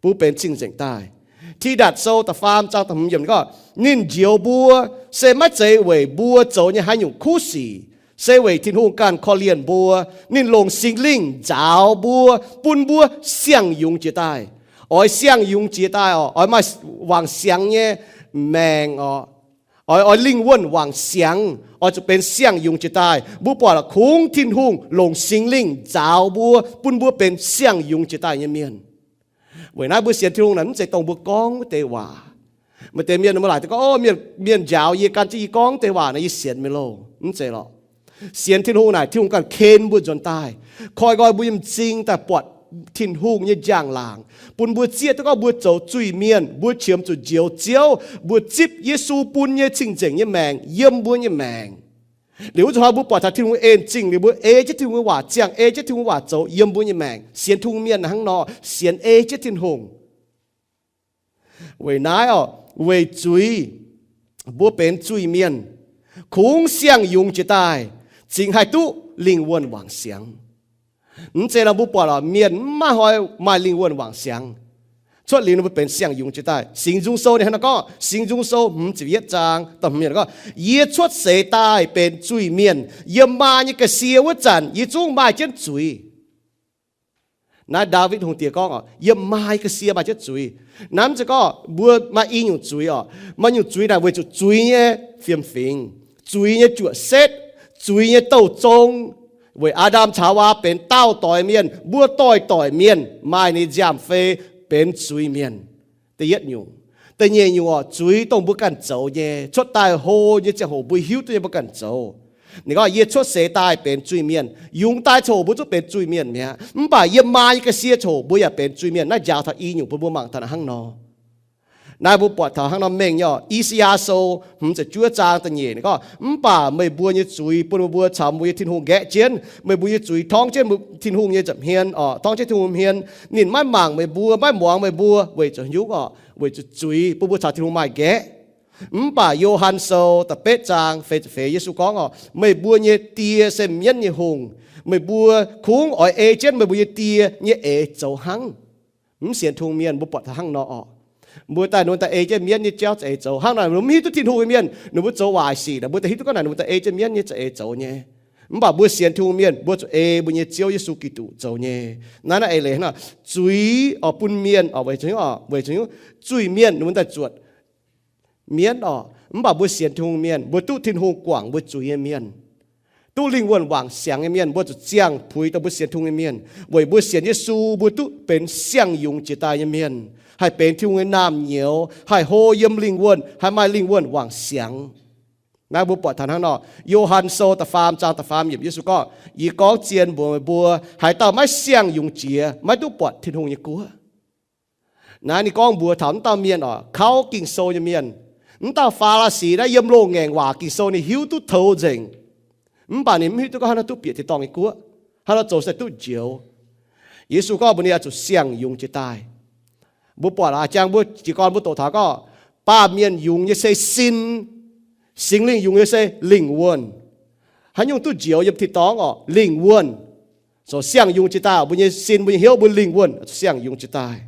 bun benx cing-nzengc daaih. Tidatc Sou da'faam zaang da'hmz yiemc gorngv, Ninh njoux mbuo se maiv zeiz weic mbuo zoux nyei haaix nyungc kuv sic, se weic Tin-Hungh ganh korv-lienh mbuo. Ninh longc Singx Lingh nzaaux mbuo, bun mbuo siang-yungz jiex daaih. Oix siang-yungz jiex daaih orqc, oix maaih wangc siangx nyei maengc orqc, Oix, oix lingh wuonh wangc siangx, oix zuqc benx siang-yungz jiex daaih. Mbuo buatc lorqc, kungx Tin-Hungh longc Singx Lingh nzaaux mbuo, bun mbuo benx siang-yungz jiex daaih nyei mienh. Weic naaiv mbuo sienx Tin-Hungh naaic mv zeiz dongh mbuo gorngv wuov deix waac. Maaih deix mienh mbuo laaic gorngv, O, mienh, mienh njaaux yie gan jienv yie gorngv deix waac naaic, yie sienx mingh loh. Mv zeiz lorqc. Sienx Tin-Hungh naaic Tin-Hungh ganh ken mbuo nzuonx daaih, koi nqoi mbuo nyei m'zing daaih buatc Tin-Hungh nyei njang-laangc, bun mbuo zieqv duqv gorngv mbuo zoux zuiz-mienh, mbuo qiemx zuqc njoux Ziouv, mbuo zipv Yesu bun nyei cing-nzengc nyei maengc yiem mbuo nyei maengc. Liuz wuov zuqc hnoi mbuo buatc taux Tin-Hungh en zingh liuz, mbuo ei jienv Tin-Hungh nyei waac ziangh, ei jienv Tin-Hungh nyei waac zoux yiem mbuo nyei maengc. Sienx Tin-Hungh mienh hnangv nor, sienx ei jienv Tin-Hungh. Weic naaiv oc, weic zuiz mbuo benx zuiz-mienh, kungx siang-yungz jiex daaih, cingx haih duqv lingh wuonh wangc siangx. Mv zeiz nor mbuo buatc lorqc, mienh mv maaih hnoi maaih lingh wuonh wangc siangx. Cuotv liuz ninh mbuo benx siang-yungz jiex daaih. Singx Nzung Sou ninh hnangv naaiv gorngv, Singx Nzung Sou hmz ziepc yietv zaang da'hmz gorngv, Yie cuotv seix daaih benx zuiz-mienh. Yiem maa nyei ga'sie wuov zanc yie zungv maaih jienv zuiz. Naaiv Ndaawitv Hungh Diex gorngv oc, yiem maa nyei ga'sie maaih jienv zuiz. Naaiv mv zeiz gorngv mbuo maaih i nyungc zuiz oc. Maaih nyungc zuiz naaic weic zuqc zuiz nyei fiem-fingx, zuiz nyei juoqc setv, zuiz nyei douh zong. Weic Aa^ndam caux Haawaa benx daauh doix mienh, mbuo doix-doix mienh maaih ninh nziaamv-fei benx zuiz-mienh. Da'yietv nyungc. Da'nyeic nyungc oc, zuiz dongh mbuo ganh zoux nyei, cuotv daaih hlo nyei ziangh hoc mbuo hiuv duqv nyei mbuo ganh zoux. Ninh gorngv, Yie cuotv seix daaih benx zuiz-mienh. Yungz daaih ziangh hoc mbuo zungv benx zuiz-mienh mi'aqv. Mv baac yiem maa nyei ga'sie ziangh hoc mbuo yaac benx zuiz-mienh. Naaiv njaaux taux i nyungc bun mbuo mangc taux hnangv nor. Naaiv mbuo buatc taux hnangv nor mengh nyei oc. I^saa^yaa Sou hmz ziepc juov zaang da'nyeic ninh gorngv, Mv baac meih mbuo nyei zuiz bun meih mbuo caux mbuo nyei Tin-Hungh nqaeqv jienv. Meih mbuo nyei zuiz torngv jienv Tin-Hungh nyei nza'hmien oc, torngv jienv Tin-Hungh hmien. Ninh maiv mangc meih mbuo, maiv muangx meih mbuo weic zuqc hnyouv oc, weic zuqc zuiz bun mbuo caux Tin-Hungh maaih nqaeqv. Mv baac Yo^han Sou da'betv zaang feix ziepc feix Yesu gorngv oc, Meih mbuo nyei die se mienv nyei hungh. Meih mbuo kungx oix ei jienv meih mbuo nyei die nyei eix zoux hnangv. Mv sienx Tin-Hungh mienh mbuo buatc taux hnangv nor oc. Mbuo daaih ninh mbuo daaih ei jienv mienv nyei jauv za'eix zoux. Hnangv naaic ninh mbuo mv hiuv duqv Tin-Hungh nyei mienh, ninh mbuo zoux waaic sic naaic, mbuo daaih hiuv duqv gorngv naaic ninh mbuo daaih ei jienv mienv nyei za'eix zoux nyei. Mv baac mbuo sienx Tin-Hungh mienh mbuo zuqc ei mbuo nyei Ziouv Yesu Giduc zoux nyei. Naaiv naaiv eix leiz hnangv nor, zuiz oc bun mienh oc, weic zuqc, weic zuqc zuiz-mienh ninh mbuo daaih zuotc mienv oc. Mv baac mbuo sienx Tin-Hungh mienh, mbuo duqv Tin-Hungh guangc mbuo zuiz nyei mienh, duqv lingh wuonh wangc siangx nyei mienh, mbuo zuqc ziangh puix dongh mbuo sienx Tin-Hungh nyei mienh, weic mbuo sienx Yesu mbuo duqv benx siang-yungz jiex daaih nyei mienh, haih benx Tin-Hungh nyei naamh nyouz, haih hlo yiem lingh wuonh, haih maaih lingh wuonh wangc siangx. Naaiv mbuo buatc taux hnangv nor, Yo^han Sou da'faam zaang da'faam yiemc Yesu gorngv, Yie gorngv zien mbuox meih mbuo, haaix dauh maiv siang-yungz jiex, maiv duqv buatc Tin-Hungh nyei guoqv. Naaiv ninh gorngv mbuox taux wuov dauh mienh oc, kauv Ging-Sou nyei mienh. Wuov dauh Faa^laa^si naaiv yiem loz-ngaengc waac Ging-Sou ninh hiuv duqv toux nzengc, mv baac ninh mv hiuv duqv gorngv haaix nor duqv bieqc tin-dorngh nyei guoqv, haaix nor zoux se duqv njoux. Yesu gorngv mbuox ninh oix zuqc siang-yungz jiex daaih. Mbuo buatc aqv, jangx mbuo jiez gorn mbuo doqc taux gorngv, baamh mienh yungz nyei se sin, Singx Lingh yungz nyei se lingh wuonh. Haaix nyungc duqv njoux yiem tin-dorngh oc? Lingh wuonh. Zoux siang-yungz jiex daaih, mbuo nyei sin, mbuo nyei hnyouv, mbuo lingh wuonh siang-yungz jiex daaih.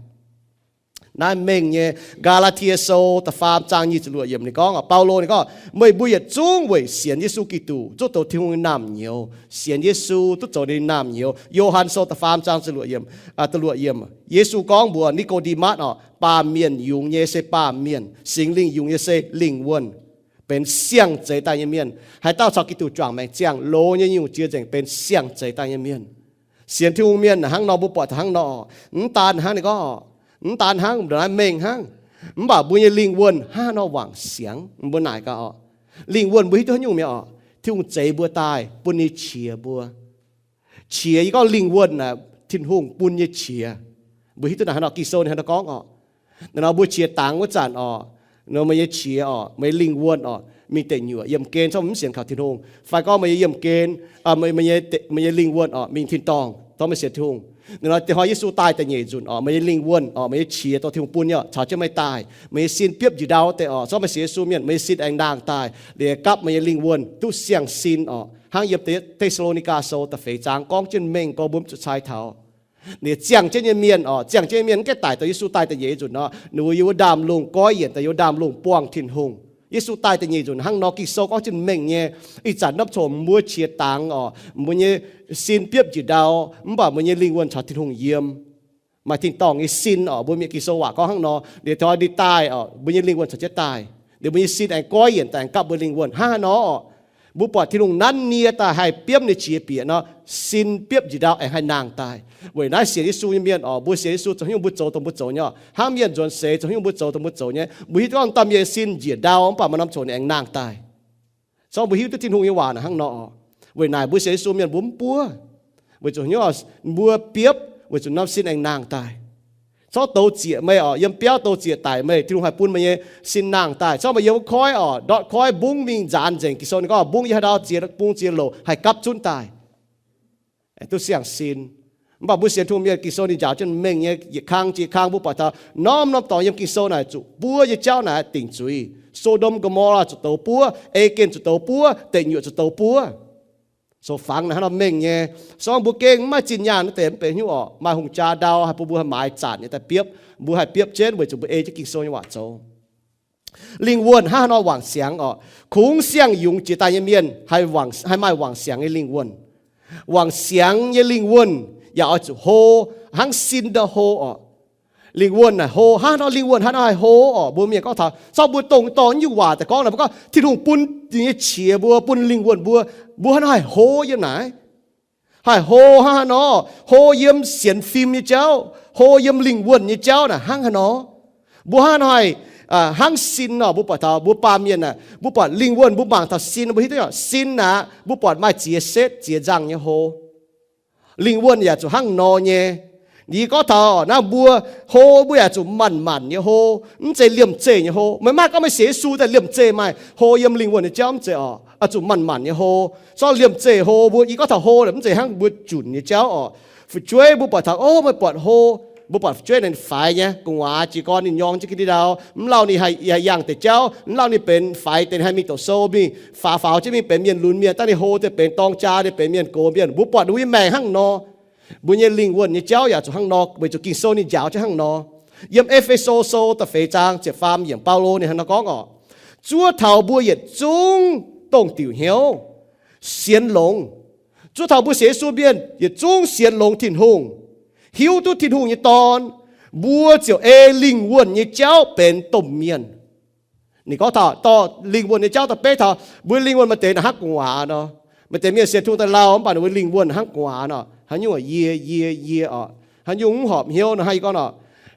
Naaiv mengh nyei, Gaa^laa^tie Sou da'faam zaang nyic ziepc luoqc yiemc ninh gorngv, Baulo ninh gorngv, meih mbuo yietc zungv weic sienx Yesu Giduc, zungv zoux Tin-Hungh nyei naamh nyouz. Sienx Yesu duqv zoux ninh naamh nyouz. Yo^han Sou da'faam zaang ziepc luoqc yiemc, da'luoqc yiemc, Yesu gorngv mbuox Ni^ko^nde^matv oc, baamh mienh yungz nyei se baamh mienh, Singx Lingh yungz nyei se lingh wuonh, benx siang-zeix daaih nyei mienh. Haaix dauh caux Giduc juangc maengc ziangh, loz nyei nyungc jiex nzengc benx siang-zeix daaih nyei mienh. Sienx Tin-Hungh mienh hnangv nor, mbuo buatc taux hnangv nor, mv daan hnangv ninh gorngv, mv daan hnangv ndongc naaiv mengh hnangv, mv baac mbuo nyei lingh wuonh hnangv haaix nor wangc siangx, mbuo naaic gaax oc. Lingh wuonh mbuo hiuv duqv haaix nyungc mi'aqv oc? Tin-Hungh zeix mbuo daaih bun ninh qiex mbuo. Qiex, yie gorngv lingh wuonh naaic, Tin-Hungh bun nyei qiex. Mbuo hiuv duqv naaic hnangv nor, Ging-Sou ninh hnangv nor gorngv oc. Naaiv nor mbuo qiex dangx wuov zanc oc, nor meih nyei qiex oc, meih nyei lingh wuonh oc, mingh deic nyuoqc, yiemh gen, zorqv mv sienx kaux Tin-Hungh. Fai gorngv meih nyei yiemh gen, meih nyei lingh wuonh oc, mingh tin-dorngh, zorqv meih sienx Tin-Hungh. Naaiv nor deix hnoi Yesu daaih da'nyeic nzunc oc, meih nyei lingh wuonh oc, meih nyei qiex dorh Tin-Hungh bun nyei oc, caux jienv meih daaih. Meih nyei sin biopv njiec ndau deix oc, zorqv meih sienx Yesu mienh, meih nyei sin aengx ndaangh daaih, liuz gapv meih nyei lingh wuonh duqv siang-sin oc. Hnangv yiem Te^, Te^saa^lo^ni^gaa Sou da'feix zaang gorngv jienv mengh gorx, mbuo mv zuqc cai taux. Ninh ziangh jienv nyei mienh oc, ziangh jienv nyei mienh mv gaengh daic dongh Yesu daaih da'nyeic nzunc nor, ninh mbuo yiem wuov ndaamv-lungh goiv yienc daaih, yiem wuov ndaamv-lungh buangh Tin-Hungh. Yesu daaih da'nyeic nzunc hnangv nor, Ging-Sou gorngv jienv mengh nyei. Ih zanc norm coc mbuo qiex dangx oc, mbuo nyei sin biopv njiec ndau, mv baac mbuo nyei lingh wuonh caux Tin-Hungh yiem. Maaih tin-dorngh nyei sin oc, mbuo mienh Ging-Sou waac gorngv hnangv nor, liuz tov ninh daaih oc, mbuo nyei lingh wuonh caux jienv daaih. Liuz mbuo nyei sin aengx goiv yienc daaih aengx gapv mbuo lingh wuonh. Hnangv haaix nor? Mbuo buatc Tin-Hungh nanv nie daaih haih biopv ninh nyei qiex bieqc nor, sin biopv njiec ndau aengx haih nangh daaih. Weic naaiv sienx Yesu nyei mienh oc, mbuo sienx Yesu zoux haaix nyungc mbuo zoux dongh mbuo zoux nyei oc. Hnangv mienh nzuonx seix zoux haaix nyungc mbuo zoux dongh mbuo zoux nyei. Mbuo hiuv duqv norm dauh mienh sin njiec ndau mv baac maaih norm ziouc ninh aengx nangh daaih. Zorqv mbuo hiuv duqv Tin-Hungh nyei waac naaic hnangv nor oc. Weic naaic mbuo sienx Yesu mienh mbuo mv buov. Weic zuqc haaix nyungc? Mbuo biopv weic zuqc norm sin aengx nangh daaih. Zorqv douz zieqc meih oc, yiem biauv douz zieqc daic meih, Tin-Hungh haih bun meih nyei sin nangh daaih. Zorqv meih yiem wuov koiv oc, ndortv koiv mbungv mingh nzaanx nzengc. Ging-Sou ninh gorngv mbungv yiem haaix ndau ziex bung ziex louc haih gapv zunv daaih. Duqv siang-sin. Mv baac mbuo sienx Tin-Hungh mienh Ging-Sou ninh njaaux jienv mengh nyei yietc kang jiex kang mbuo buatc taux norm-norm dorngx yiem Ging-Sou naaic zuqc buov nyei jauv naaic dingc zuiz. So^ndom, Go^mo^laa zuqc douz buov, E^gen zuqc douz buov, deic nyuoqc zuqc douz buov. Sou fangx naaic hnangv nor mengh nyei. Se gorngv mbuo gengh mv maaih zinh nyaanh naaiv deix mv benx haaix nyungc oc, maaih hungh jaa ndau haih bun mbuo haih maaiz zanc nyei daaih biopv. Mbuo haih biopv jienv weic zuqc mbuo ei jienv Ging-Sou nyei waac zoux. Lingh wuonh hnangv haaix nor wangc siangx oc? Kungx siang-yungz jiex daaih nyei mienh haih maaih wangc siangx nyei lingh wuonh. Wangc siangx nyei lingh wuonh yaac oix zuqc hlo, hnangv sin ndau hlo oc. Lingh wuonh naaic hlo. Hnangv haaix nor lingh wuonh hnangv haaix nor haih hlo oc? Mbuo mienh gorngv taux, zorqv mbuo dongh dorh nyungc waac daaih gorngv naaic, mbuo gorngv Tin-Hungh bun ninh nyei qiex mbuo, bun lingh wuonh mbuo, mbuo hnangv haaix nor haih hlo yiem naaic? Haih hlo hnangv haaix nor? Hlo yiem sienx fim nyei jauv, hlo yiem lingh wuonh nyei jauv naaic hnangv haaix nor? Mbuo hnangv haaix nor haih, hnangv sin nor, mbuo buatc taux mbuo baamh mienh aah, mbuo buatc lingh wuonh mbuo mangc taux sin, mbuo hiuv duqv sin aqv, mbuo buatc maaih ziex setv ziex nzangh nyei hlo. Lingh wuonh yaac zuqc hnangv nor nyei. Yie gorngv taux naaiv mbuo hlo mbuo yaac zuqc manc-manc nyei hlo, mv zeiz liemh zeih nyei hlo. Meih maiv gorngv meih sienx Yesu daaih liemh zeih maaih hlo yiem lingh wuonh nyei jauv mv zeiz oc. Oix zuqc manc-manc nyei hlo. Zorqv liemh zeih hlo mbuo, yie gorngv taux hlo mv zeiz hnangv mbuo junc nyei jauv oc. Fu'jueiv mbuo buatc taux, o, meih buatc hlo, mbuo buatc fu'jueiv ninh faix nyei, gu'nguaaz jiez gorn ninh nyorng jienv ga'ndiev ndau, mv lauh ninh haih yangh deix jauv, mv lauh ninh benx faix deix ninh haih mingh doqc sou mingh, faaux faaux jienv mingh benx mienh lunx mienh, dangh ninh hlo deix benx dorng jaa, ninh benx mienh gox mienh. Mbuo buatc ninh mbuo nyei maengc hnangv nor. Mbuo nyei lingh wuonh nyei jauv yaac zuqc hnangv nor, weic zuqc Ging-Sou ninh njaaux jienv hnangv nor. Yiem E^fe^so Sou da'feix zaang ziepc faam yiemc, Baulo ninh hnangv nor gorngv oc, zuov taux mbuo yietc zungv dongh diuc hnyouv sienx longx, zuov taux mbuo sienx Yesu mienh yietc zungv sienx longx Tin-Hungh, hiuv duqv Tin-Hungh nyei Dorn, mbuo ziouc ei lingh wuonh nyei jauv benx domh mienh. Ninh gorngv taux dorh lingh wuonh nyei jauv daaih beiv taux mbuo lingh wuonh maaih deix naaic hnangv gu'nguaaz nor. Maaih deix mienh sienx Tin-Hungh daaih lauh mv baac ninh mbuo lingh wuonh hnangv gu'nguaaz nor. Haaix nyungc yie, yie, yie oc. Haaix nyungc mv horpc hnyouv nor, hnangv yie gorngv nor,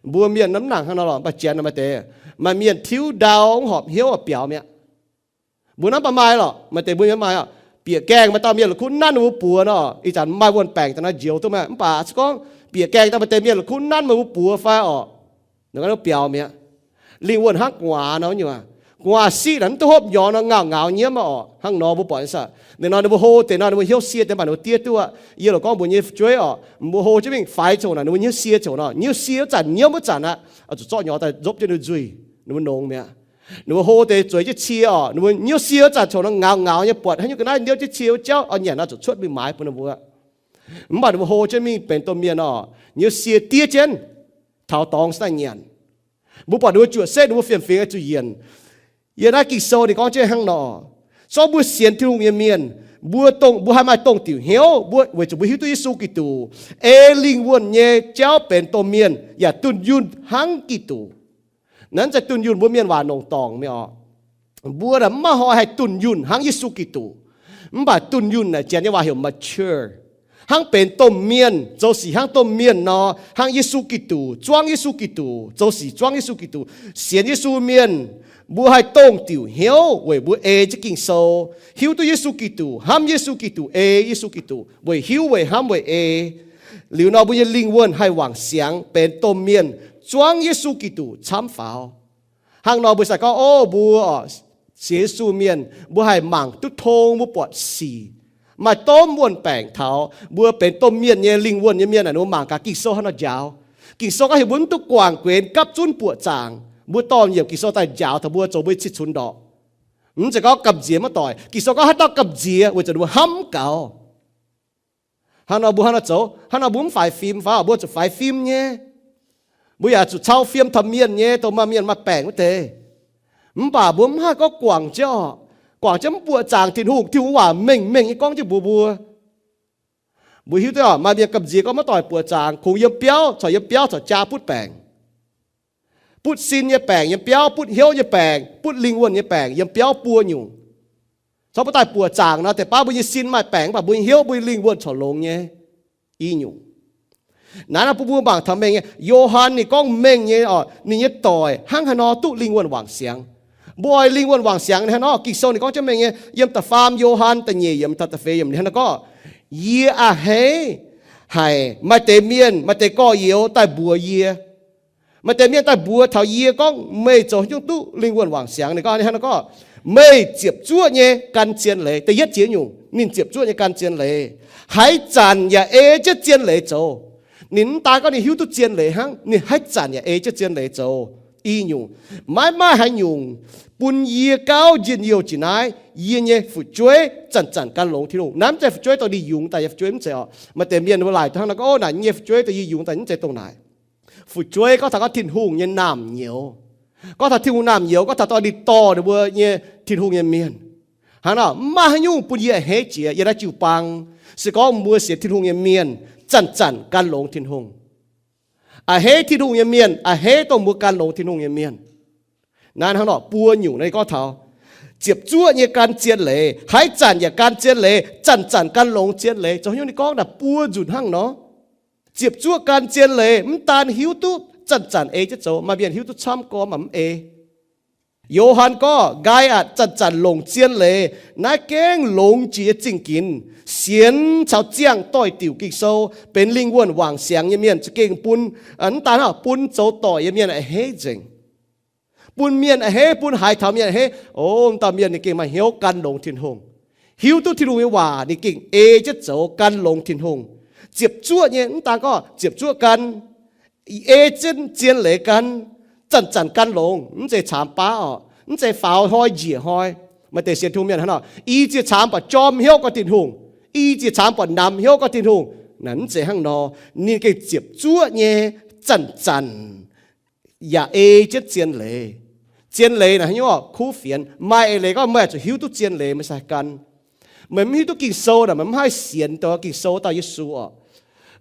mbuo mienh mv nangc hnangv nor lorqc, mv baac janx maaih deix, maaih mienh tiuv ndau mv horpc hnyouv biaux mi'aqv. Mbuo naaiv baac maaih lorqc, maaih deix mbuo mienh maaih oc. Bieqc gaengh maaih dauh mienh la'kuqv nanv mbuo buoz nor, ih zanc maaih wuonh baengc daaih nor njoux duqv maah. Mv baac se gorngv bieqc gaengh daaih maaih deix mienh la'kuqv nanv meih mbuo buoz fai oc, ninh gorngv biaux mi'aqv. Lingh wuonh hnangv gu'nguaaz nor nyungc. Gu'nguaaz siqv naaic mv duqv hopv nyorx nor, ngaauc ngaaux nyiemv oc. Hnangv nor mbuo buatc aqv. Ninh nor ninh mbuo hlo deix nor ninh mbuo hnyouv sie deix mv baac ninh mbuo diev duqv aqv. Yie loc gorngv mbuox nyei fu'jueiv oc, mbuo hlo jienv mingh faix coc naaic ninh mbuo hnyouv sie coc nor, hnyouv sie wuov zanc nyiemv wuov zanc aqv, zuqc zorqv nyorx daaih nzopv jienv ninh nzuih, ninh mbuo nongx mi'aqv. Ninh mbuo hlo deix zueiz jienv cie oc, ninh mbuo hnyouv sie wuov zanc coc nor ngaaux ngaaux nyei buatc haaix nyungc ga'naaiv ndiouv jienv cie wuov jauv oix nyanc nor zuqc cuotv mingh maaiz bun ninh mbuo. Mv baac ninh mbuo hlo jienv mingh benx domh mienh oc, hnyouv sie diev jienv, taux dorngx se daaih nyanc. Mbuo buatc ninh mbuo juoqc setv ninh mbuo fiem-fingx oix zuqc yienc. Yiem naaiv Ging-Sou ninh gorngv jienv hnangv nor, zorqv mbuo sienx Tin-Hungh nyei mienh, mbuo dongh, mbuo haih maaih dongh diuc hnyouv, mbuo weic zuqc mbuo hiuv duqv Yesu Giduc, ei lingh wuonh nyei jauv benx domh mienh yaac dunh yunh hnangv Giduc. Naaiv mv zeiz dunh yunh mbuo mienh waac longc dorngc mi'aqv oc. Mbuo naaic mv maaih hnoi haih dunh yunh hnangv Yesu Giduc. Mv baac dunh yunh naaic janx nyei waac heuc mature. Hnangv benx domh mienh, zoux sic hnangv domh mienh nor, hnangv Yesu Giduc, zuangv Yesu Giduc, zoux sic zuangv Yesu Giduc. Sienx Yesu mienh, mbuo haih dongh diuc hnyouv weic mbuo ei jienv Ging-Sou, hiuv duqv Yesu Giduc, hnamv Yesu Giduc, ei Yesu Giduc, weic hiuv, weic hnamv, weic ei. Liuz nor mbuo nyei lingh wuonh haih wangc siangx benx domh mienh, zuangv Yesu Giduc camv faaux. Hnangv nor mbuo sai gorngv, o, mbuo sienx Yesu mienh, mbuo haih mangc duqv tong, mbuo buatc sic, maaih domh wuonh baengc taux mbuo benx domh mienh nyei lingh wuonh nyei mienh aah, mbuo mangc gaax Ging-Sou hnangv nor njaaux. Ging-Sou gorngv heuc mbuo mv duqv guangc guenx gapv zunv buoqc zaangc. Mbuo dorh yiem Ging-Sou daaih njaaux taux mbuo zoux mbuo cih cunx ndorqc. Mv zeiz gorngv gamh nziex maiv doic. Ging-Sou gorngv haaix dauh gamh nziex weic zuqc ninh mbuo hnamv gaux. Hnangv nor mbuo hnangv nor zoux, hnangv nor mbuo mv faix fim fai? Mbuo zuqc faix fim nyei. Mbuo yaac zuqc cau fiem taux mienh nyei, dongh maaih mienh maaih baengc wuov deix. Mv baac mbuo mv haih gorngv guangc jienv oc. Guangc jienv mv buoqc zaangc Tin-Hungh. Tin-Hungh waac mengh mengh nyei gorngv jienv mbuox mbuo. Mbuo hiuv duqv oc, maaih mienh gamh nziex gorngv maiv doic buoqc zaangc, kungx yiem biauv, corc yiem biauv corc jaa butv baengc. Butv sin nyei baengc yiem biauv, butv hnyouv nyei baengc, butv lingh wuonh nyei baengc yiem biauv buo nyungc. Caux mbuo daaih buoqc zaangc nor, deix baav mbuo nyei sin maaih baengc, mv baac mbuo nyei hnyouv, mbuo nyei lingh wuonh corc longx nyei i nyungc. Naaiv nor bun mbuo mangc taux mengh nyei, Yo^han ninh gorngv mengh nyei oc, ninh nyei doic hnangv haaix nor duqv lingh wuonh wangc siangx. Mbuo oix lingh wuonh wangc siangx hnangv nor, Ging-Sou ninh gorngv jienv mengh nyei, yiem da'faam Yo^han da'nyeic yiemc taux da'feix yiemc ninh hnangv nor gorngv, Yie a'hneiv haic maaih deix mienh, maaih deix gorx-youz daaih mbuox yie. Maaih deix mienh daaih mbuox taux yie gorngv, meih zoux haaix nyungc duqv lingh wuonh wangc siangx? Ninh gorngv hnangv nor gorngv, meih ziepc zuoqv nyei gan zien leiz. Da'yietv ziex nyungc, ninh ziepc zuoqv nyei gan zien leiz. Haaix zanc yaac ei jienv zien leiz zoux. Ninh mv daan gorngv ninh hiuv duqv zien leiz hnangv, ninh haaix zanc yaac ei jienv zien leiz zoux. I nyungc, maiv maaih haaix nyungc bun yie gauh njien-youh jiex naaiv, yie nyei fu'jueiv zanc-zanc gan longx Tin-Hungh. Naaiv mv zeiz fu'jueiv dongh ninh yungz daaih nyei fu'jueiv mv zeiz oc. Maaih deix mienh mbuo laaic hnangv nor gorngv, Naaiv nyei fu'jueiv dongh yie yungz daaih mv zeiz dongh naaic. Fu'jueiv gorngv taux gorngv Tin-Hungh nyei naamh nyouz. Gorngv taux Tin-Hungh naamh nyouz, gorngv taux dongh ninh dorh ninh mbuo nyei Tin-Hungh nyei mienh. Hnangv nor, mv maaih haaix nyungc bun yie a'hneiv jiex yiem naaiv jiu-baang. Se gorngv mbuo sienx Tin-Hungh nyei mienh zanc-zanc gan longx Tin-Hungh. A'hneiv Tin-Hungh nyei mienh, a'hneiv dongh mbuo gan longx Tin-Hungh nyei mienh. Naaiv hnangv nor buo nyungc naaiv gorngv taux ziepc zuoqv nyei gan zien leiz, haaix zanc yaac gan zien leiz, zanc-zanc gan longx zien leiz. Zoux haaix nyungc ninh gorngv naaic buo nzunc hnangv nor. Ziepc zuoqv gan zien leiz mv daan hiuv duqv zanc-zanc ei jienv zoux, maaih mienh hiuv duqv camv gormx mv ei. Yo^han gorngv, Nqaai aah! Zanc-zanc longc zien leiz. Naaiv gengh longx jiex nyei zingh ginx. Sienx caux ziangh doix-diuc Ging-Sou, benx lingh wuonh wangc siangx nyei mienh za'gengh bun, mv daan hnangv, bun zoux doic nyei mienh a'hneiv nzengc. Bun mienh a'hneiv, bun haaix taux mienh a'hneiv. O, dauh mienh ninh gengh maaih hnyouv gan longx Tin-Hungh, hiuv duqv Tin-Hungh nyei waac, ninh gengh ei jienv zoux gan longx Tin-Hungh. Ziepc zuoqv nyei, mv daan gorngv ziepc zuoqv gan, ei jienv zien leiz gan, zanc-zanc gan longx, mv zeiz caamx baav oc, mv zeiz faaux hnoi njiec hnoi. Maaih deix sienx Tin-Hungh mienh hnangv nor, i ziex caamx buatc jorm hnyouv gorngv Tin-Hungh, i ziex caamx buatc namx hnyouv gorngv Tin-Hungh. Naaiv mv zeiz hnangv nor. Ninh gengh ziepc zuoqv nyei zanc-zanc yaac ei jienv zien leiz. Zien leiz naaic haaix nyungc? Kuv fienx. Maaih eix leiz gorngv meih zuqc hiuv duqv zien leiz meih sai gan. Meih mv hiuv duqv Ging-Sou naaic, meih mv haih sienx dongh Ging-Sou dauh Yesu oc.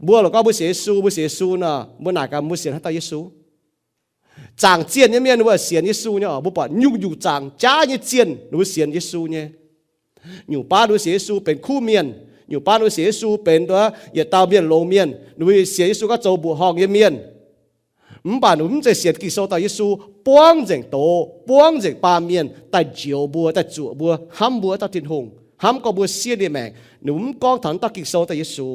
Mbuo lorqc gorngv mbuo sienx Yesu, mbuo sienx Yesu nor, mbuo naaic gaax mbuo sienx haaix dauh Yesu? Zaangc zienh nyei mienh ninh mbuo sienx Yesu nyei oc. Mbuo buatc nyungc-nyungc zaangc jaav nyei zienh ninh mbuo sienx Yesu nyei. Nyungc baav ninh mbuo sienx Yesu benx kuv mienh. Nyungc baav ninh mbuo sienx Yesu benx nduov yietc dauh mienh longx mienh. Ninh mbuo sienx Yesu gaax zoux mbuoqc horngh nyei mienh. Mv baac ninh mbuo mv zeiz sienx Ging-Sou dauh Yesu buangv nzengc doz, buangv nzengc baamh mienh daaih njoux mbuo, daaih zuoqc mbuo, hnamv mbuo dauh Tin-Hungh, hnamv gorngv mbuo siev ninh maengc. Ninh mbuo mv gorngv taux dauh Ging-Sou dauh Yesu.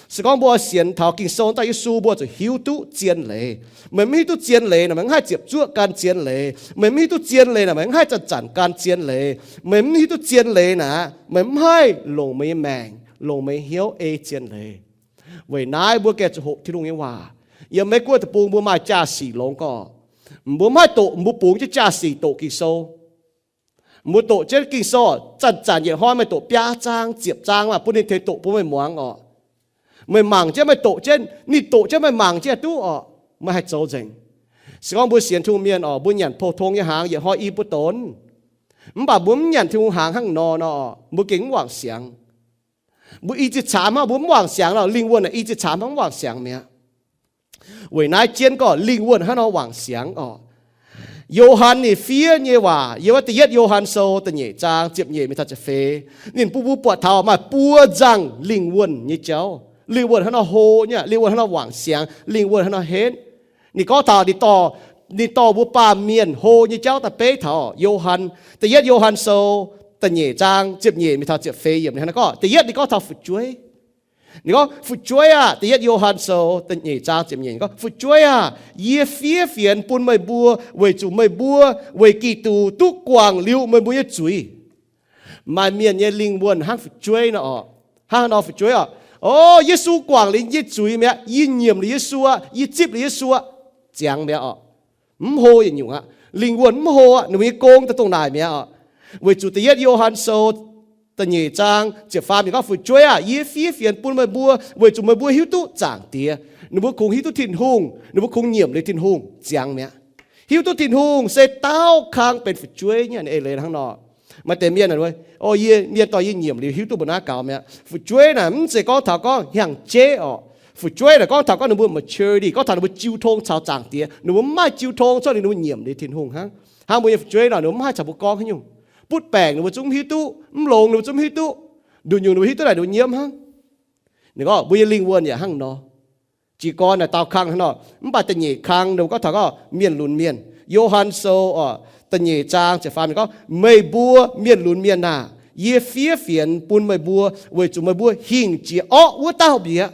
Se gorngv mbuo sienx taux Ging-Sou dauh Yesu, mbuo zuqc hiuv duqv zien leiz. Meih mv hiuv duqv zien leiz naaic, meih mv haih ziepc zuoqv gan zien leiz. Meih mv hiuv duqv zien leiz naaic, meih mv haih zanc-zanc gan zien leiz. Meih mv hiuv duqv zien leiz naaic, meih mv haih longc meih nyei maengc, longc meih nyei hnyouv ei zien leiz. Weic naaiv mbuo gengh zuqc hoqc Tin-Hungh nyei waac. Yiem Meiv Guoqv deic-bung mbuo maaih jaa-sic longx gorqv, mbuo mv haih doqc mbuo bungx jienv jaa-sic doqc Ging-Sou. Mbuo doqc jienv Ging-Sou, zanc-zanc yietc hnoi meih doqc biaa zaang ziepc zaang maah, bun ninh tengx doqc bun meih muangx oc. Meih mangc jienv meih doqc jienv, ninh doqc jienv meih mangc jienv duqv oc. Meih haih zoux nzengc. Se gorngv mbuo sienx Tin-Hungh mienh oc, mbuo nyanc pou-tong nyei hnaangx yietc hnoi i buo donx. Mv baac mbuo mv nyanc Tin-Hungh hnaangx hnangv nor nor, mbuo gengh mv wangc siangx. Mbuo i ziex caamx hnangv, mbuo mv wangc siangx nor, lingh wuonh i ziex caamx hnangv mv wangc siangx mi'aqv. Weic naaiv jienv gorngv lingh wuonh hnangv nor wangc siangx oc. Yo^han ninh fiev nyei waac yiem wuov da'yietv Yo^han Sou da'nyeic zaang ziepc nyeic mingh taux ziepc feix, ninh bun mbuo buatc taux maaih buo nzangc lingh wuonh nyei jauv. Lingh wuonh hnangv nor hlo nyei, lingh wuonh hnangv nor wangc siangx, lingh wuonh hnangv nor henv. Ninh gorngv taux ninh dorh, ninh dorh mbuo baamh mienh hlo nyei jauv daaih beiv taux Yo^han. Da'yietv Yo^han Sou da'nyeic zaang ziepc nyeic mingh taux ziepc feix yiemc ninh hnangv nor gorngv. Da'yietv ninh gorngv taux fu'jueiv. Ninh gorngv, Fu'jueiv aah! Da'yietv Yo^han Sou da'nyeic zaang ziepc nyeic gorngv, Fu'jueiv aah! Yie fiev fienx bun meih mbuo weic zuqc meih mbuo weic Giduc duqv guangc liuz meih mbuo nyei zuiz. Maaih mienh nyei lingh wuonh hnangv fu'jueiv nor oc. Hnangv nor fu'jueiv oc. O, Yesu guangc liuz yie nyei zuiz mi'aqv. Yie nyiemc liuz Yesu aqv. Yie zipv liuz Yesu aqv. Ziangx mi'aqv oc. Mv hlo yietc nyungc aqv. Lingh wuonh mv hlo aqv. Ninh mbuo nyei gong daaih dongh naaic mi'aqv oc. Weic zuqc da'yietv Yo^han Sou da'nyeic zaang ziepc faam ninh gorngv, Fu'jueiv aah! Yie fiev fienx bun meih mbuo weic zuqc meih mbuo hiuv duqv Zaangc Diex. Ninh mbuo kungx hiuv duqv Tin-Hungh. Ninh mbuo kungx nyiemc liuz Tin-Hungh. Ziangx mi'aqv. Hiuv duqv Tin-Hungh se daauh kang benx fu'jueiv nyei. Ninh eix leiz hnangv nor. Maaih deix mienh naaic, o, yie, mienh dorh yie nyiemc liuz hiuv duqv mbuo naaiv gaux mi'aqv. Fu'jueiv naaic mv zeiz gorngv taux gorngv hnyangx-jeiv oc. Fu'jueiv naaic gorngv taux gorngv ninh mbuo maturity, gorngv taux ninh mbuo jiu tong caux Zaangc Diex. Ninh mbuo mv maaih jiu tong cuotv, ninh mbuo nyiemc liuz Tin-Hungh hnangv. Hnangv mbuo nyei fu'jueiv nor, ninh mbuo mv haih caux mbuo gorngv haaix nyungc. Butv baengc ninh mbuo zungv mv hiuv duqv, mv longx ninh mbuo zungv mv hiuv duqv. Nduqc nyungc ninh mbuo hiuv duqv naaic ninh mbuo nyiemv hnangv. Ninh gorngv mbuo nyei lingh wuonh yaac hnangv nor. Jiez gorn naaic daauh kang hnangv nor, mv baac da'nyeic kang ninh mbuo gorngv taux gorngv mienh lunx mienh. Yo^han Sou oc, da'nyeic zaang ziepc faam ninh gorngv, meih mbuo mienh lunx mienh aah! Yie fiev fienx bun meih mbuo weic zuqc meih mbuo hingh jiex orqv wuov dauh mi'aqv.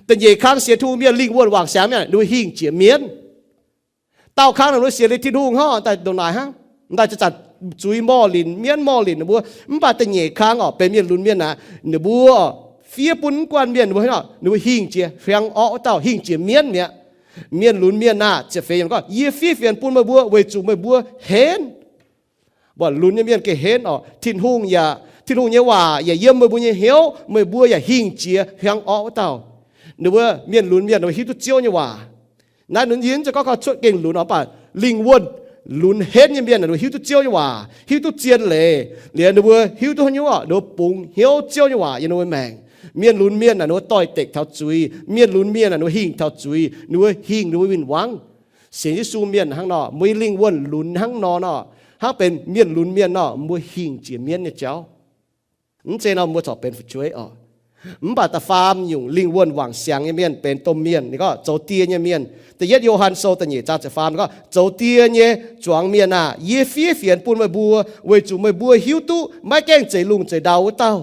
Da'nyeic kang sienx Tin-Hungh mienh lingh wuonh wangc siangx mienh, ninh mbuo hingh jiex mienv. Daauh kang ninh mbuo sienx liuz Tin-Hungh hnangv daaih ndongc naaic hnangv. Daaih zanc-zanc zuiz morh linc, mienv morh linc ninh mbuo, mv baac da'nyeic kang oc, benx mienh lunx mienh aah, ninh mbuo fiev bun mv guanh mienh, ninh mbuo, ninh mbuo hingh jiex hiaangx orqv wuov dauh, hingh jiex mienv mi'aqv. Mienh lunx mienh aah, ziepc feix yiemc gorngv, yie fiev fienx bun meih mbuo weic zuqc meih mbuo henv. Mbuo lunx nyei mienh gengh henv oc. Tin-Hungh yaac, Tin-Hungh nyei waac yaac yiem meih mbuo nyei hnyouv, meih mbuo yaac hingh jiex hiaangx orqv wuov dauh. Ninh mbuo mienh lunx mienh ninh mbuo hiuv duqv Ziouv nyei waac. Naaiv yie za'gengh gorngv cuotv gengh lunx oc, mv baac lingh wuonh lunx henv nyei mienh ninh mbuo hiuv duqv Ziouv nyei waac, hiuv duqv zien leiz, liuz ninh mbuo hiuv duqv haaix nyungc oc, ninh mbuo bungx hnyouv Ziouv nyei waac yiem ninh mbuo maengc. Mienh lunx mienh naaic ninh mbuo doix-dekc taux zuiz. Mienh lunx mienh naaic ninh mbuo hingh taux zuiz, ninh mbuo hingh ninh mbuo win-wangv. Sienx Yesu mienh hnangv nor, mbuo nyei lingh wuonh lunx hnangv nor nor, hnangv benx mienh lunx mienh nor, mbuo hingh jiex mienv nyei jauv. Mv zeiz nor mbuo corc benx fu'jueiv oc. Mv baac da'faam nyungc lingh wuonh wangc siangx nyei mienh benx domh mienh. Ninh gorngv zoux die nyei mienh. Da'yietv Yo^han Sou da'nyeic zaang ziepc faam ninh gorngv, zoux die nyei zuangx mienh aah! Yie fiev fienx bun meih mbuo weic zuqc meih mbuo hiuv duqv maiv gaengh zeix lungh zeix ndau wuov dauh.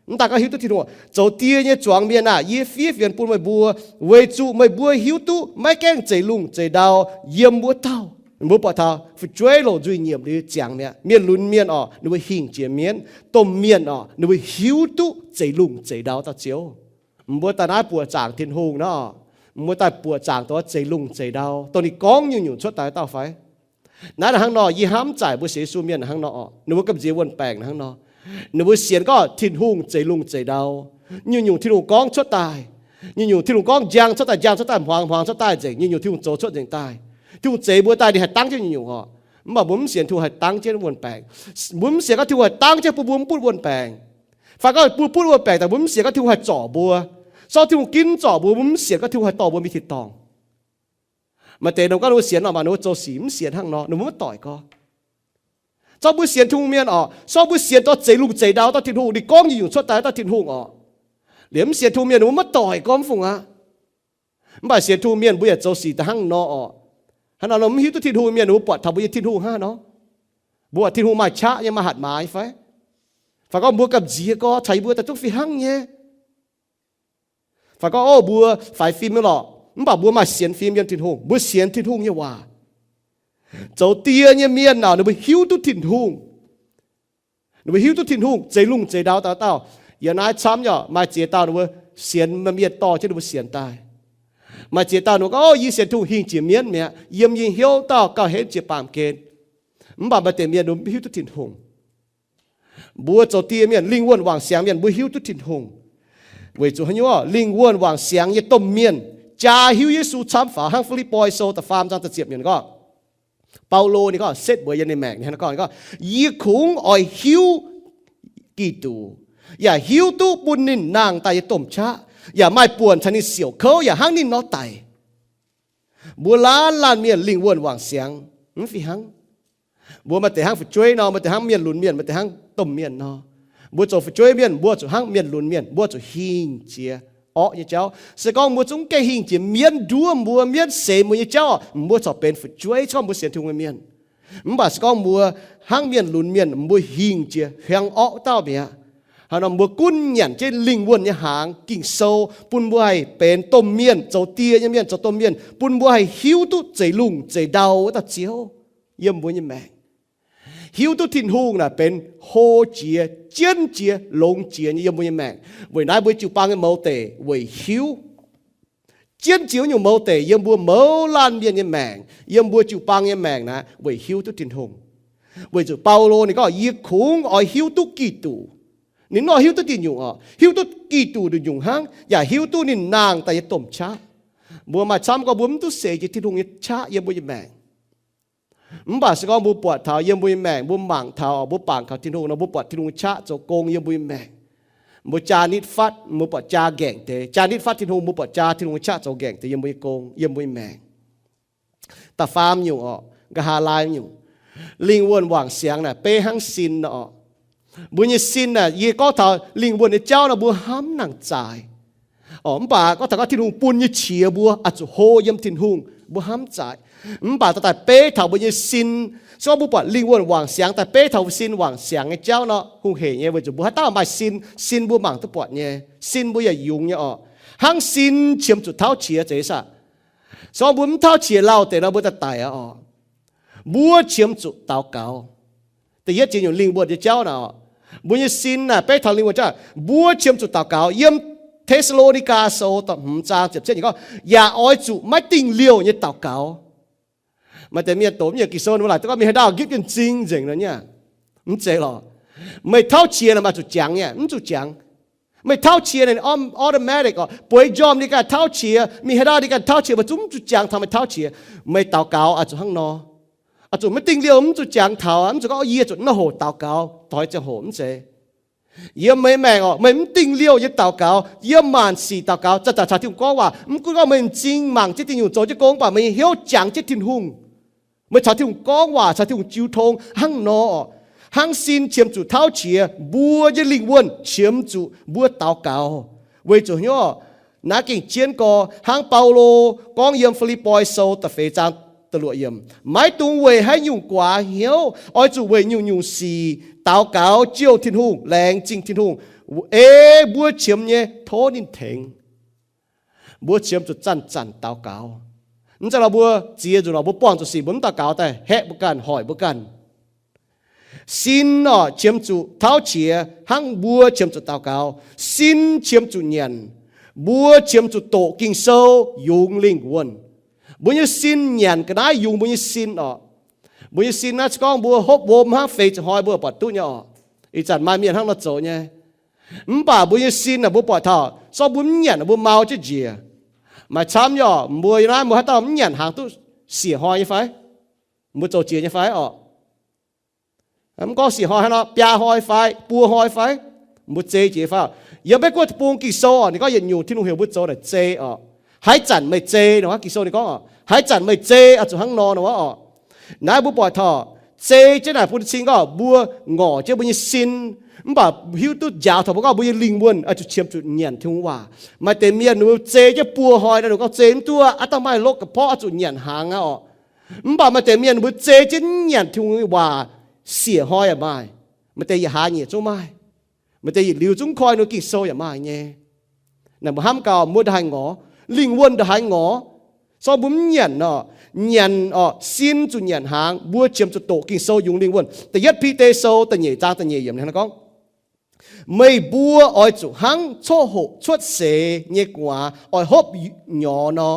Mv daaih gorngv hiuv duqv Tin-Hungh. Zoux die nyei zuangx mienh aah! Yie fiev fienx bun meih mbuo weic zuqc meih mbuo hiuv duqv maiv gaengh zeix lungh zeix ndau yiem wuov dauh. Mbuo buatc taux fu'jueiv longc nzuih nyiemc liuz ziangx mi'aqv. Mienh lunx mienh oc, ninh mbuo hingh jiex mienv. Domh mienh oc, ninh mbuo hiuv duqv zeix lungh zeix ndau dauh Ziouv. Mbuo daaih naaiv buoqc zaangc Tin-Hungh nor, mbuo daaih buoqc zaangc dongh zeix lungh zeix ndau, dongh ninh gorngv nyungc-nyungc cuotv daaih dauh fai? Naaiv hnangv nor, yie hnamv zaaic mbuo sienx Yesu mienh hnangv nor oc, ninh mbuo gamh nziex wuonh baengc hnangv nor. Ninh mbuo sienx gorngv Tin-Hungh zeix lungh zeix ndau. Nyungc-nyungc Tin-Hungh gorngv cuotv daaih. Nyungc-nyungc Tin-Hungh gorngv njang cuotv daaih, njang cuotv daaih, hmuangx, hmuangx cuotv daaih nzengc. Nyungc-nyungc Tin-Hungh zoux cuotv nzengc daaih. Tin-Hungh zeix mbuo daaih ninh haih dangv jienv nyungc-nyungc oc. Mv baac mbuo mv sienx Tin-Hungh haih dangv jienv wuonh baengc. Mbuo mv sienx gorngv Tin-Hungh haih dangv jienv bun mbuo mv butv wuonh baengc. Fai gorngv bun butv wuonh baengc daaih mbuo mv sienx gorngv Tin-Hungh haih zorc mbuo. Se gorngv Tin-Hungh ginv zorc mbuo, mbuo mv sienx gorngv Tin-Hungh haih dorh mbuo mingh tin-dorngh. Maaih deix ninh gorngv ninh mbuo sienx oc, mv baac ninh mbuo zoux sic mv sienx hnangv nor, ninh mbuo mv doic gorx. Se gorngv mbuo sienx Tin-Hungh mienh oc, se gorngv mbuo sienx dongh zeix lungh zeix ndau dauh Tin-Hungh, ninh gorngv nyungc-nyungc cuotv daaih dauh Tin-Hungh oc, liemh mv sienx Tin-Hungh mienh ninh mbuo mv doic gorx mv fungc aqv. Mv baac sienx Tin-Hungh mienh mbuo yaac zoux sic da'hnangv nor oc. Hnangv nor mv hiuv duqv Tin-Hungh mienh ninh mbuo buatc taux mbuo nyei Tin-Hungh hnangv nor. Mbuo buatc Tin-Hungh maaih qaqv nyei, maaih hatc maaz nyei fai? Fai gorngv mbuo gamh nziex gorx caux yie mbuo daaih zungv fih hnangv nyei. Fai gorngv, o, mbuo faix fim nyei lorqc, mv baac mbuo maaih sienx fim yiem Tin-Hungh, mbuo sienx Tin-Hungh nyei waac. Zoux die nyei mienh naaic ninh mbuo hiuv duqv Tin-Hungh. Ninh mbuo hiuv duqv Tin-Hungh zeix lungh zeix ndau dauh dauh. Yiem naaiv camv yaac maaih ziex dauh ninh mbuo sienx, mienh dorh jienv ninh mbuo sienx daaih. Maaih ziex dauh ninh mbuo gorngv, o, yie sienx Tin-Hungh hingh jiex mienv mi'aqv. Yiem yie hnyouv dauh gauh henv jiex baamh gen. Mv baac maaih deix mienh ninh mbuo mv hiuv duqv Tin-Hungh. Mbuo zoux die mienh, lingh wuonh wangc siangx mienh, mbuo hiuv duqv Tin-Hungh. Weic zuqc haaix nyungc? Lingh wuonh wangc siangx nyei domh mienh jaa hiuv Yesu camv faaux. Hnangv Fi^lipv^poi Sou da'faam zaang da'ziepc yiemc gorngv, Baulo ninh gorngv setv mbuox yiem ninh maengc, ninh gorngv, yie kungx oix hiuv Giduc, yaac hiuv duqv bun ninh nangh daaih nyei domh qaqv, yaac maaih buonc caux ninh siouc kouv yaac hnangv ninh nor daic. Mbuo laanh laanh mienh lingh wuonh wangc siangx, mv fih hnangv. Mbuo maaih deix hnangv fu'jueiv nor, maaih deix hnangv mienh lunx mienh, maaih deix hnangv domh mienh nor. Mbuo zoux fu'jueiv mienh, mbuo zuqc hnangv mienh lunx mienh, mbuo zuqc hingh jiex orqv nyei jauv. Se gorngv mbuo zungv gaengh hingh jiex mienv nduov mbuo, mienv seix mbuo nyei jauv, mbuo corc benx fu'jueiv, se gorngv mbuo sienx Tin-Hungh mienh. Mv baac se gorngv mbuo hnangv mienh lunx mienh, mbuo hingh jiex hiaangx orqv wuov dauh mi'aqv. Hnangv nor mbuo gunv nyanc jienv lingh wuonh nyei hnaangx, Ging-Sou, bun mbuo haih benx domh mienh, zoux die nyei mienh, zoux domh mienh, bun mbuo haih hiuv duqv zeix lungh zeix ndau wuov dauh Ziouv yiem mbuo nyei maengc. Hiuv duqv Tin-Hungh naaic benx hlo jiex, jienv jiex, longx jiex nyei yiem mbuo nyei maengc. Weic naaiv mbuo jiu-baang nyei mouz deic weic hiuv. Jienv jiex wuov nyungc mouz deic yiem mbuo mouz laanh mienh nyei maengc, yiem mbuo jiu-baang nyei maengc naaic weic hiuv duqv Tin-Hungh. Weic zuqc Baulo ninh gorngv, yie kungx oix hiuv duqv Giduc. Ninh nor hiuv duqv diuh nyungc oc, hiuv duqv Giduc nduqc nyungc hnangv, yaac hiuv duqv ninh nangh daaih nyei domh qaqv. Mbuo maaih camv gorngv mbuo mv duqv seix jiex Tin-Hungh nyei qaqv yiem mbuo nyei maengc. Mv baac se gorngv mbuo buatc taux yiem mbuo nyei maengc, mbuo mangc taux, mbuo bangc kaux Tin-Hungh nor, mbuo buatc Tin-Hungh nyei qaqv zoux gong yiem mbuo nyei maengc. Mbuo jaa nitv fatv, mbuo buatc jaa nqaengc deix. Jaa nitv fatv Tin-Hungh, mbuo buatc jaa Tin-Hungh qaqv zoux nqaengc deix yiem mbuo nyei gong, yiem mbuo nyei maengc. Da'faam nyungc orqc, nqa'haav laai nyungc, lingh wuonh wangc siangx naaic beiv hnangv sin nor orqc. Mbuo nyei sin naaic, yie gorngv taux lingh wuonh nyei jauv nor, mbuo hnamv nangc zaaix. Orqc, mv baac gorngv taux gorngv Tin-Hungh bun nyei qiex mbuo oix zuqc hlo yiem Tin-Hungh, mbuo hnamv zaaix. Mv baac dorh daaih beiv taux mbuo nyei sin, se gorngv mbuo buatc lingh wuonh wangc siangx daaih beiv taux sin wangc siangx nyei jauv nor, hungh heic nyei, weic zuqc mbuo haaix dauh maaih sin, sin mbuo mangc duqv buatc nyei, sin mbuo yaac yungz nyei orqc. Hnangv sin qiemx zuqc tauv qiex zeiz saah? Se gorngv mbuo mv tauv qiex lauh deix nor, mbuo daaih daic aqv orqc. Mbuo qiemx zuqc daux gaux. Da'yietv jiex nyungc lingh wuonh nyei jauv naaic orqc, mbuo nyei sin naaic beiv taux lingh wuonh jauv, mbuo qiemx zuqc daux gaux. Yiem Te^saa^lo^ni^gaa Sou da'hmz zaang ziepc cietv gorngv, yaac oix zuqc maiv dingh liouh nyei daux gaux. Maaih deix mienh doqc mv yiemc Ging-Sou, ninh mbuo laaic duqv gorngv mingh haaix dauh gitv jienv m'zing nzengc nor nyei. Mv zeiz lorqc. Meih tauv qiex naaic maaih zuqc jangx nyei, mv zuqc jangx. Meih tauv qiex naaic automatic orqc, bueix njormh ninh ganh tauv qiex, mingh haaix dauh ninh ganh tauv qiex, meih zungv mv zuqc jangx taux meih tauv qiex. Meih daux gaux oix zuqc hnangv nor. Oix zuqc maiv dingh liouh, mv zuqc jangx taux, mv zuqc gorngv yie zuqc naaiv hoc daux gaux, doix ziangh hoc, mv zeiz. Yiem meih maengc orqc, meih mv dingh liouh nyei daux gaux, yiem maanc sic daux gaux, zanc-zanc caux Tin-Hungh gorngv waac, mv gunv gorngv meih m'zing mangc jienv dingh nyungc zoux jienv gong, mv baac meih nyei hnyouv jangx jienv Tin-Hungh. Meih caux Tin-Hungh gorngv waac, caux Tin-Hungh jiu tong hnangv nor orqc. Hnangv sin qiemx zuqc tauv qiex, mbuo nyei lingh wuonh qiemx zuqc mbuo daux gaux. Weic zuqc hnyouv naaiv gengh jienv gorx, hnangv Baulo gorngv yiem Fi^lipv^poi Sou da'feix zaang da'luoqc yiemc, maiv dungx weic haaix nyungc guaax hnyouv, oix zuqc weic nyungc-nyungc sic daux gaux jouh Tin-Hungh, laengz zingh Tin-Hungh, ei mbuo qiemx nyei tov ninh tengx. Mbuo qiemx zuqc zanc-zanc daux gaux. Mv zeiz lorqc, mbuo ziex nzunc lorqc, mbuo buangh zuqc sic mbuo mv daux gaux daaih haeqv mbuo ganh, hoic mbuo ganh. Sin orqc, qiemx zuqc tauv qiex hnangv mbuo qiemx zuqc daux gaux. Sin qiemx zuqc nyanc. Mbuo qiemx zuqc doqc Ging-Sou, yungz lingh wuonh. Mbuo nyei sin nyanc ga'naaiv yungz mbuo nyei sin orqc. Mbuo nyei sin naaiv se gorngv mbuo hopv wuom hnangv feix ziepc hnoi mbuo buatc duqv nyei orqc. Ih zanc maaih mienh hnangv nor zoux nyei. Mv baac mbuo nyei sin naaic mbuo buatc taux, se gorngv mbuo mv nyanc, mbuo mau jienv njiec. Maaih camv nyei orqc, mbuo yiem naaiv mbuo haaix dauh mv nyanc hnaangx duqv siec hnoi nyei fai? Mbuo zoux jiex nyei fai orqc? Mv gorngv siec hnoi hnangv nor, biaa hnoi fai, buo hnoi fai? Mbuo zei jiex fai orqc? Yiem Meiv Guoqv deic-bung Ging-Sou orqc, ninh gorngv yietc nyungc Tin-Hungh heuc mbuo zoux naaic zei orqc. Haaix zanc meih zei nor, Ging-Sou ninh gorngv orqc, haaix zanc meih zei oix zuqc hnangv nor nor orqc. Naaiv mbuo buatc taux zei jienv naaic bun cing gorngv mbuo ngorc jienv mbuo nyei sin, mv baac hiuv duqv njaaux taux mbuo gorngv mbuo nyei lingh wuonh oix zuqc qiemx zuqc nyanc Tin-Hungh waac. Maaih deix mienh ninh mbuo zei jienv buo hnoi nor, ninh gorngv zei mv duqv, aav dangh maaih lov ga'porv oix zuqc nyanc hnaangx aqv orqc. Mv baac maaih deix mienh ninh mbuo zei jienv mv nyanc Tin-Hungh waac siec hnoi yaac maaih. Maaih deix yietc hlaax nyieqc zungv maaih. Maaih deix yietc liuz zungv koi nor Ging-Sou yaac maaih nyei. Naaic mbuo hnamv gaax mbuo ndongc haaix ngorc, lingh wuonh ndongc haaix ngorc. Se gorngv mbuo mv nyanc nor, nyanc orqc, sin zuqc nyanc hnaangx, mbuo qiemx zuqc doqc Ging-Sou yungz lingh wuonh. Da'yietv Bide Sou da'nyeic zaang da'nyeic yiemc hnangv naaiv gorngv, meih mbuo oix zuqc hnangv coqv hoqc cuotv seix nyei gu'nguaaz oix hopv nyorx nor.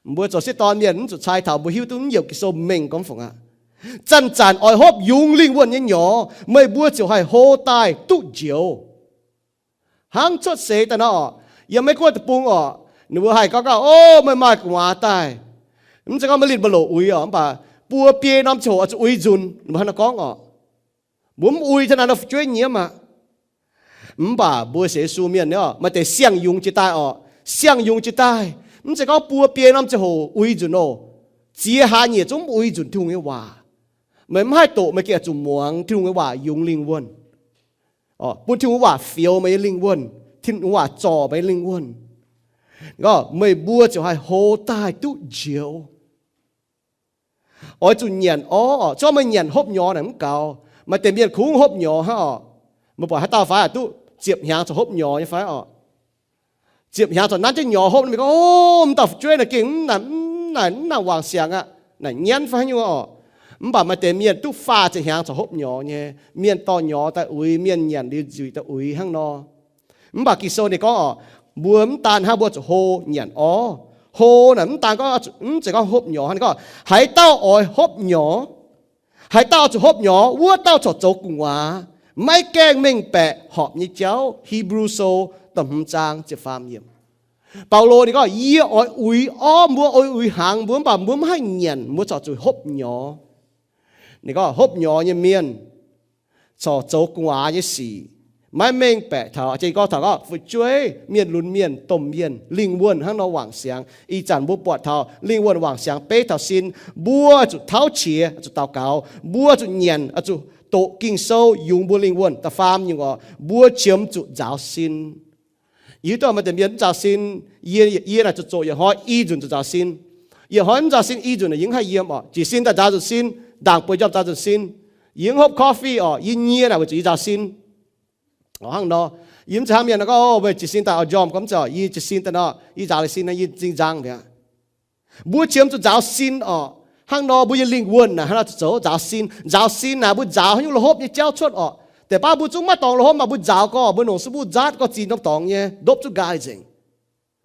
Mbuo zoux sieqv dorn mienh mv zuqc cai taux mbuo hiuv duqv mv yiemc Ging-Sou mengh gormx fungc aqv. Zanc-zanc oix hopv yungz lingh wuonh nyei nyorx, meih mbuo ziouc haih hlo daaih duqv njoux. Hnangv cuotv seix daaih nor orqc, yiem Meiv Guoqv deic-bung orqc, ninh mbuo haih gorngv gaax, O, meih maaih gu'nguaaz daaih. Mv zeiz gorngv meih linh mbuo loc uix orqc, mv baac buo biei norm ziangh hoc oix zuqc uix nzunc, ninh mbuo hnangv nor gorngv orqc. Mbuo mv uix hnangv naaiv nor fu'jueiv nyiemv aqv. Mv baac mbuo sienx Yesu mienh nyei orqc, maaih deix siang-yungz jiex daaih orqc. Siang-yungz jiex daaih, mv zeiz gorngv buo biei norm ziangh hoc uix nzunc oc. Ziex hlaax nyieqc zungv mv uix nzunc Tin-Hungh nyei waac. Meih mv haih doqc, meih gengh zuqc muangx Tin-Hungh nyei waac yungz lingh wuonh. Bun Tin-Hungh waac fioux meih nyei lingh wuonh, Tin-Hungh waac zorc meih nyei lingh wuonh. Meih mbuo ziouc haih hlo daaih duqv njoux. Oix zuqc nyanc orv orqc. Zorqv meih nyanc hopv nyorx naaic mv gaux. Maaih deix mienh kungx hopv nyorx hnangv orqc. Meih buatc haaix dauh fai duqv ziepc hnyangx corc hopv nyorx nyei fai orqc? Ziepc hnyangx corc nanv jienv nyorx hopv, meih gorngv, O, m'dauh fu'jueiv naaic gengh mv naaic, mv naaic wangc siangx aqv, naaic nyanv fai haaix nyungc orqc. Mv baac maaih deix mienh duqv faah ziepc hnyangx corc hopv nyorx nyei. Mienh dorh nyorx daaih uix, mienh nyanc liuz nzuic daaih uix hnangv nor. Mv baac Ging-Sou ninh gorngv orqc, mbuo mv daan hnangv, mbuo zuqc hlo nyanc orv. Hlo naaic mv daan gorngv, mv zeiz gorngv hopv nyorx hnangv. Ninh gorngv haaix dauh oix hopv nyorx, haaix dauh zuqc hopv nyorx, wuov dauh corc zoux gu'nguaaz, maiv gaengh mengh baeqc horpc nyei jauv. Hipv^lu Sou da'hmz zaang ziepc faam yiemc. Baulo ninh gorngv, Yie oix uix orv, mbuo oix uix hnaangx mbuo, mv baac mbuo mv haih nyanc, mbuo corc zuqc hopv nyorx. Ninh gorngv hopv nyorx nyei mienh corc zoux gu'nguaaz nyei sic, Maiv mengh baeqc taux, gorngv taux gorngv fu'jueiv, mienh lunx mienh, domh mienh, lingh wuonh hnangv nor wangc siangx. Ih zanc mbuo buatc taux lingh wuonh wangc siangx beiv taux sin, mbuo zuqc tauv qiex, zuqc daux gaux, mbuo zuqc nyanc, zuqc doqc Ging-Sou yungz mbuo lingh wuonh. Da'faam nyungc oc, mbuo qiemx zuqc nzaaux sin. Yie hiuv duqv maaih deix mienh mv nzaaux sin, yie, yie naaic zuqc zoqc yietc hnoi i nzunc zuqc nzaaux sin. Yietc hnoi mv nzaaux sin i nzunc naaic yie mv haih yiem oc. Jiez sin daaih nzaaux nzunc sin, ndaangc bueix njormh nzaaux nzunc sin. Yie mv hopv coffee oc, yie nyie naaic weic zuqc yie nzaaux sin. Hnangv nor, yie mv zeiz hnangv mienh gorngv, meih jiez sin daaih oix njormh gorngv mv zeiz oc. Yie jiez sin daaih nor, yie nzaaux liuz sin naaic yie m'zing nzang mi'aqv. Mbuo qiemx zuqc nzaaux sin oc. Hnangv nor mbuo nyei lingh wuonh naaic hnangv nor zuqc zoux nzaaux sin. Nzaaux sin naaic mbuo nzaaux haaix nyungc la'hopv nyei jauv cuotv oc. Deix baav mbuo zungv maiv dorngx la'hopv, mv baac mbuo nzaaux gorngv mbuo longc su buv nzaatv gorngv zinh norm dorngx nyei ndopv zuqc nqaai nzengc.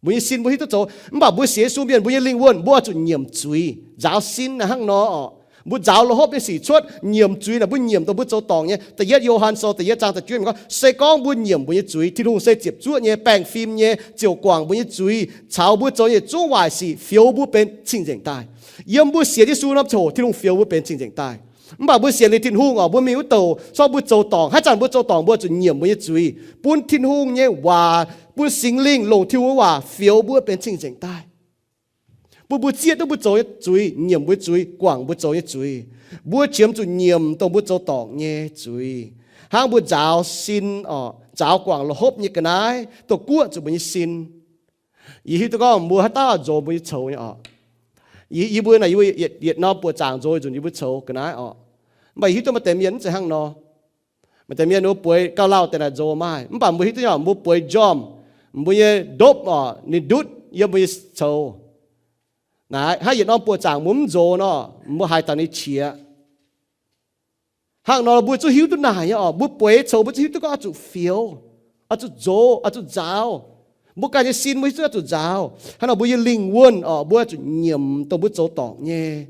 Mbuo nyei sin mbuo hiuv duqv zoux, mv baac mbuo sienx Yesu mienh mbuo nyei lingh wuonh mbuo zuqc nyiemc zuiz. Nzaaux sin naaic hnangv nor oc. Mbuo nzaaux la'hopv nyei sic cuotv, nyiemc zuiz naaic mbuo nyiemc dongh mbuo zoux dorngc nyei. Da'yietv Yo^han Sou da'yietv zaang da'juov yiemc gorngv, se gorngv mbuo nyiemc mbuo nyei zuiz, Tin-Hungh se ziepc zuoqv nyei, baengh fim nyei, ziouc guangc mbuo nyei zuiz caux mbuo zoux nyei zungv waaic sic, fioux mbuo benx cing-nzengc daaih. Yiem mbuo sienx Yesu norm ziangh hoc Tin-Hungh fioux mbuo benx cing-nzengc daaih. Mv baac mbuo sienx liuz Tin-Hungh oc, mbuo mingh wuov douc, se gorngv mbuo zoux dorngc haaix zanc mbuo zoux dorngc mbuo zuqc nyiemc mbuo nyei zuiz, bun Tin-Hungh nyei waac, bun Singx Lingh longc Tin-Hungh nyei waac fioux mbuo benx cing-nzengc daaih, bun mbuo zieqv duqv mbuo zoux nyei zuiz, nyiemc mbuo zuiz, guangc mbuo zoux nyei zuiz. Mbuo qiemx zuqc nyiemc dongh mbuo zoux dorngc nyei zuiz, hnangv mbuo nzaaux sin oc, nzaaux guangc la'hopv nyei ga'naaiv dongh guoqv zuqc mbuo nyei sin. Yie hiuv duqv gorngv mbuo haaix dauh nzox mbuo nyei coux nyei oc. Yie, yie mbuo naaic, yie mbuo yietc norm buoqc zaangc nzox nzunc yie mbuo coux ga'naaiv oc. Mv baac yie hiuv duqv maaih deix mienh mv zeiz hnangv nor. Maaih deix mienh mbuo bueix gauh lauh deix naaic nzox maaih, mv baac mbuo hiuv duqv nyei oc, mbuo bueix njormh, mbuo nyei ndopv oc, ninh ndutv yiem mbuo nyei coux. Naaic hnangv yietc norm buoqc zaangc mbuo mv nzox nor, mbuo haaix dauh ninh qiex. Hnangv nor mbuo zungv hiuv duqv naaic nyei oc. Mbuo bueix coux mbuo zungv hiuv duqv gorngv oix zuqc fioux, oix zuqc nzox, oix zuqc nzaaux. Mbuo ganh nyei sin mbuo hiuv duqv oix zuqc nzaaux. Hnangv nor mbuo nyei lingh wuonh oc, mbuo zuqc nyiemc dongh mbuo zoux dorngc nyei.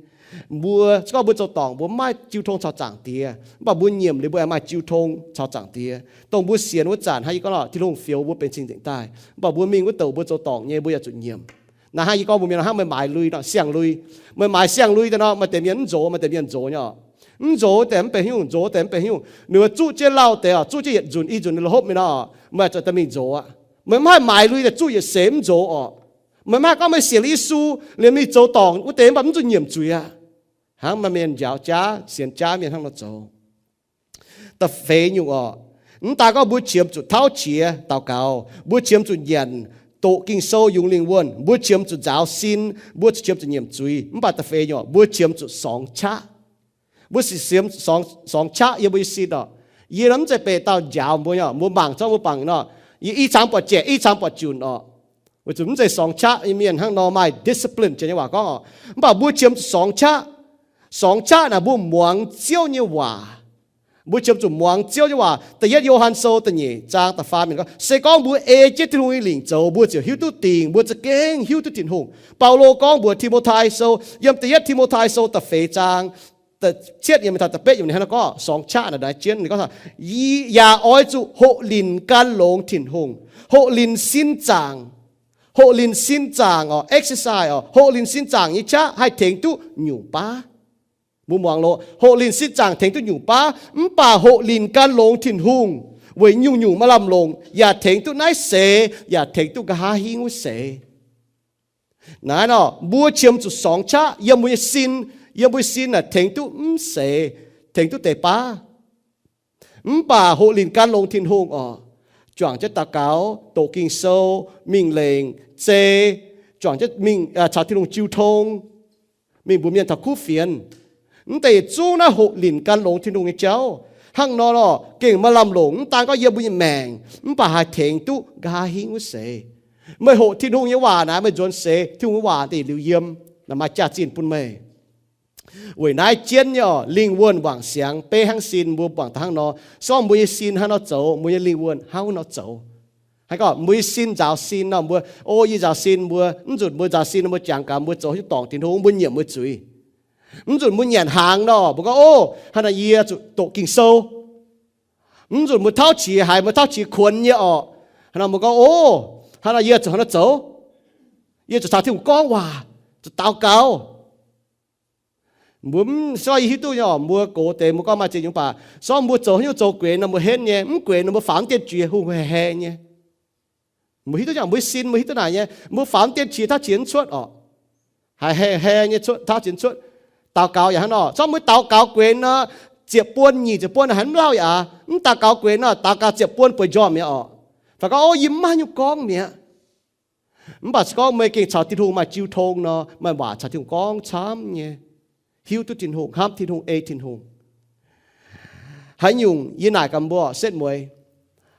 Mbuo, se gorngv mbuo zoux dorngc mbuo mv maaih jiu tong caux Zaangc Diex, mv baac mbuo nyiemc liuz mbuo aengx maaih jiu tong caux Zaangc Diex. Dongh mbuo sienx wuov zanc hnangv yie gorngv oc, Tin-Hungh fioux mbuo benx cing-nzengc daaih. Mv baac mbuo mingh wuov douc mbuo zoux dorngc nyei mbuo yaac zuqc nyiemc. Naaiv hnangv yie gorngv mbuox mienh nor, hnangv meih maaiz lui nor, siang-lui. Meih maaiz siang-lui daaih nor, maaih deix mienh mv nzox, maaih deix mienh nzox nyei oc. Mv nzox deix mv benx haaix nyungc, nzox deix mv benx haaix nyungc. Ninh mbuo zuqv jienv lauh deix oc, zuqv jienv yietc nzunc i nzunc ninh la'hopv mingh nor, meih zuqc daaih mingh nzox aqv. Meih mv haih maaiz lui daaih zuqv yietc seix mv nzox oc. Meih mv haih gorngv meih sienx liuz Yesu liemh mingh zoux dorngc wuov deix mv baac mv zuqc nyiemc zuiz aqv. Hnangv maaih mienh njaaux jaav, sienx jaav mienh hnangv nor zoux. Da'feix nyungc oc, mv daan gorngv mbuo qiemx zuqc tauv qiex daux gaux, mbuo qiemx zuqc nyanc, doqc Ging-Sou, yungz lingh wuonh, mbuo qiemx zuqc nzaaux sin, mbuo qiemx zuqc nyiemc zuiz. Mv baac da'feix nyungc oc, mbuo qiemx zuqc sorngx qaqv. Mbuo sienx sorngx, sorngx qaqv yiem mbuo nyei sin oc. Yie nor mv zeiz benx dauh njaaux mbuo nyei oc, mbuo mangc zorqv mbuo bangc nor, yie i cangx buatc jiex, i cangx buatc junc oc. Weic zuqc mv zeiz sorngx qaqv nyei mienh hnangv nor maaih discipline, janx nyei waac gorngv oc. Mv baac mbuo qiemx zuqc sorngx qaqv. Sorngx qaqv naaic mbuo muangx Ziouv nyei waac. Mbuo qiemx zuqc muangx Ziouv nyei waac. Da'yietv Yo^han Sou da'nyeic zaang da'faam yiemc gorngv, se gorngv mbuo ei jienv Tin-Hungh nyei lingc zoux, mbuo ziouc hiuv duqv dingc, mbuo za'gengh hiuv duqv Tin-Hungh. Baulo gorngv mbuox Ti^mo^tai Sou, yiem da'yietv Ti^mo^tai Sou da'feix zaang, cietv yiemc taux da'betv yiemc ninh hnangv nor gorngv, sorngx qaqv naaic naaiv jienv ninh gorngv, yaac oix zuqc hoqc linc gan longx Tin-Hungh, hoqc linc sin zaangc, hoqc linc sin zaangc oc, exercise oc, hoqc linc sin zaangc nyei qaqv haih tengx duqv nyungc baav. Mbuo muangx loh, hoqc linc sin zaangc tengx duqv nyungc baav, mv baac hoqc linc gan longx Tin-Hungh weic nyungc-nyungc maaih lamh longc yaac tengx duqv naaiv seix, yaac tengx duqv nqa'haav hingv wuov seix. Naaiv nor, mbuo qiemx zuqc sorngx qaqv yiem mbuo nyei sin, yiem mbuo nyei sin naaic tengx duqv mv seix, tengx duqv deix baav. Mv baac hoqc linc gan longx Tin-Hungh oc, juangc jienv daux gaux, doqc Ging-Sou, mingh lengc zei, juangc jienv mingh caux Tin-Hungh jiu tong, mingh mbuox mienh taux kuv fienx. Mv deix yietc zungv naaiv hoqc linc gan longx Tin-Hungh nyei jauv. Hnangv nor lorqc, gengh maaih lamh longc mv daan gorngv yiem mbuo nyei maengc, mv baac haih tengx duqv nqa'haav hingv wuov seix. Meih hoqc Tin-Hungh nyei waac naaic, meih nzuonx seix Tin-Hungh nyei waac deix liuz yiem, naaic maaih jaax-zinh bun meih. Weic naaiv jienv nyei oc, lingh wuonh wangc siangx beiv hnangv sin. Mbuo buangh daaih hnangv nor, se gorngv mbuo nyei sin hnangv nor zoux, mbuo nyei lingh wuonh hnangv nor zoux. Haaix gorngv mbuo nyei sin nzaaux sin nor, mbuo, o, yie nzaaux sin, mbuo mv nzunc mbuo nzaaux sin mbuo jangx gaax mbuo zoux hiuv dorngc Tin-Hungh, mbuo nyiemc mbuo zuiz. Mv nzunc mbuo nyanc hnaangx nor, mbuo gorngv, o, hnangv naaic yie zuqc doqc Ging-Sou. Mv nzunc mbuo tauv qiex haiz, mbuo tauv qiex kuonx nyei orqc, hnangv nor mbuo gorngv, o, hnangv naaic yie zuqc hnangv naaiv zoux. Yie zuqc caux Tin-Hungh gorngv waac, zuqc daux gaux. Mbuo mv, se gorngv yie hiuv duqv nyei oc, mbuo gox deix mbuo gorngv maaih ziex nyungc, mv baac se gorngv mbuo zoux haaix nyungc zoux guenx nor, mbuo henv nyei, mv guenx nor mbuo faaux mv dieh juiz hungh haic haic nyei. Mbuo hiuv duqv, mbuo sin, mbuo hiuv duqv naaic nyei, mbuo faaux mv dieh juiz tauv qiex mv cuotv oc. Haiz haic haic nyei cuotv, tauv qiex cuotv. Daux gaux yaac hnangv nor, se gorngv mbuo daux gaux guenx nor, ziepc buon nyic ziepc buon haaix mv lauh yaac, mv daux gaux guenx nor, daux gaux ziepc buon bueix njormh mi'aqv oc. Fai gorngv, o, yie mv maaih haaix nyungc gorngv mi'aqv. Mv baac se gorngv meih gengh caux Tin-Hungh maaih jiu tong nor, maaih waac caux Tin-Hungh gorngv camv nyei, hiuv duqv Tin-Hungh, hnamv Tin-Hungh, ei Tin-Hungh. Haaix nyungc, yie naaic gaax mbuo setv mueiz,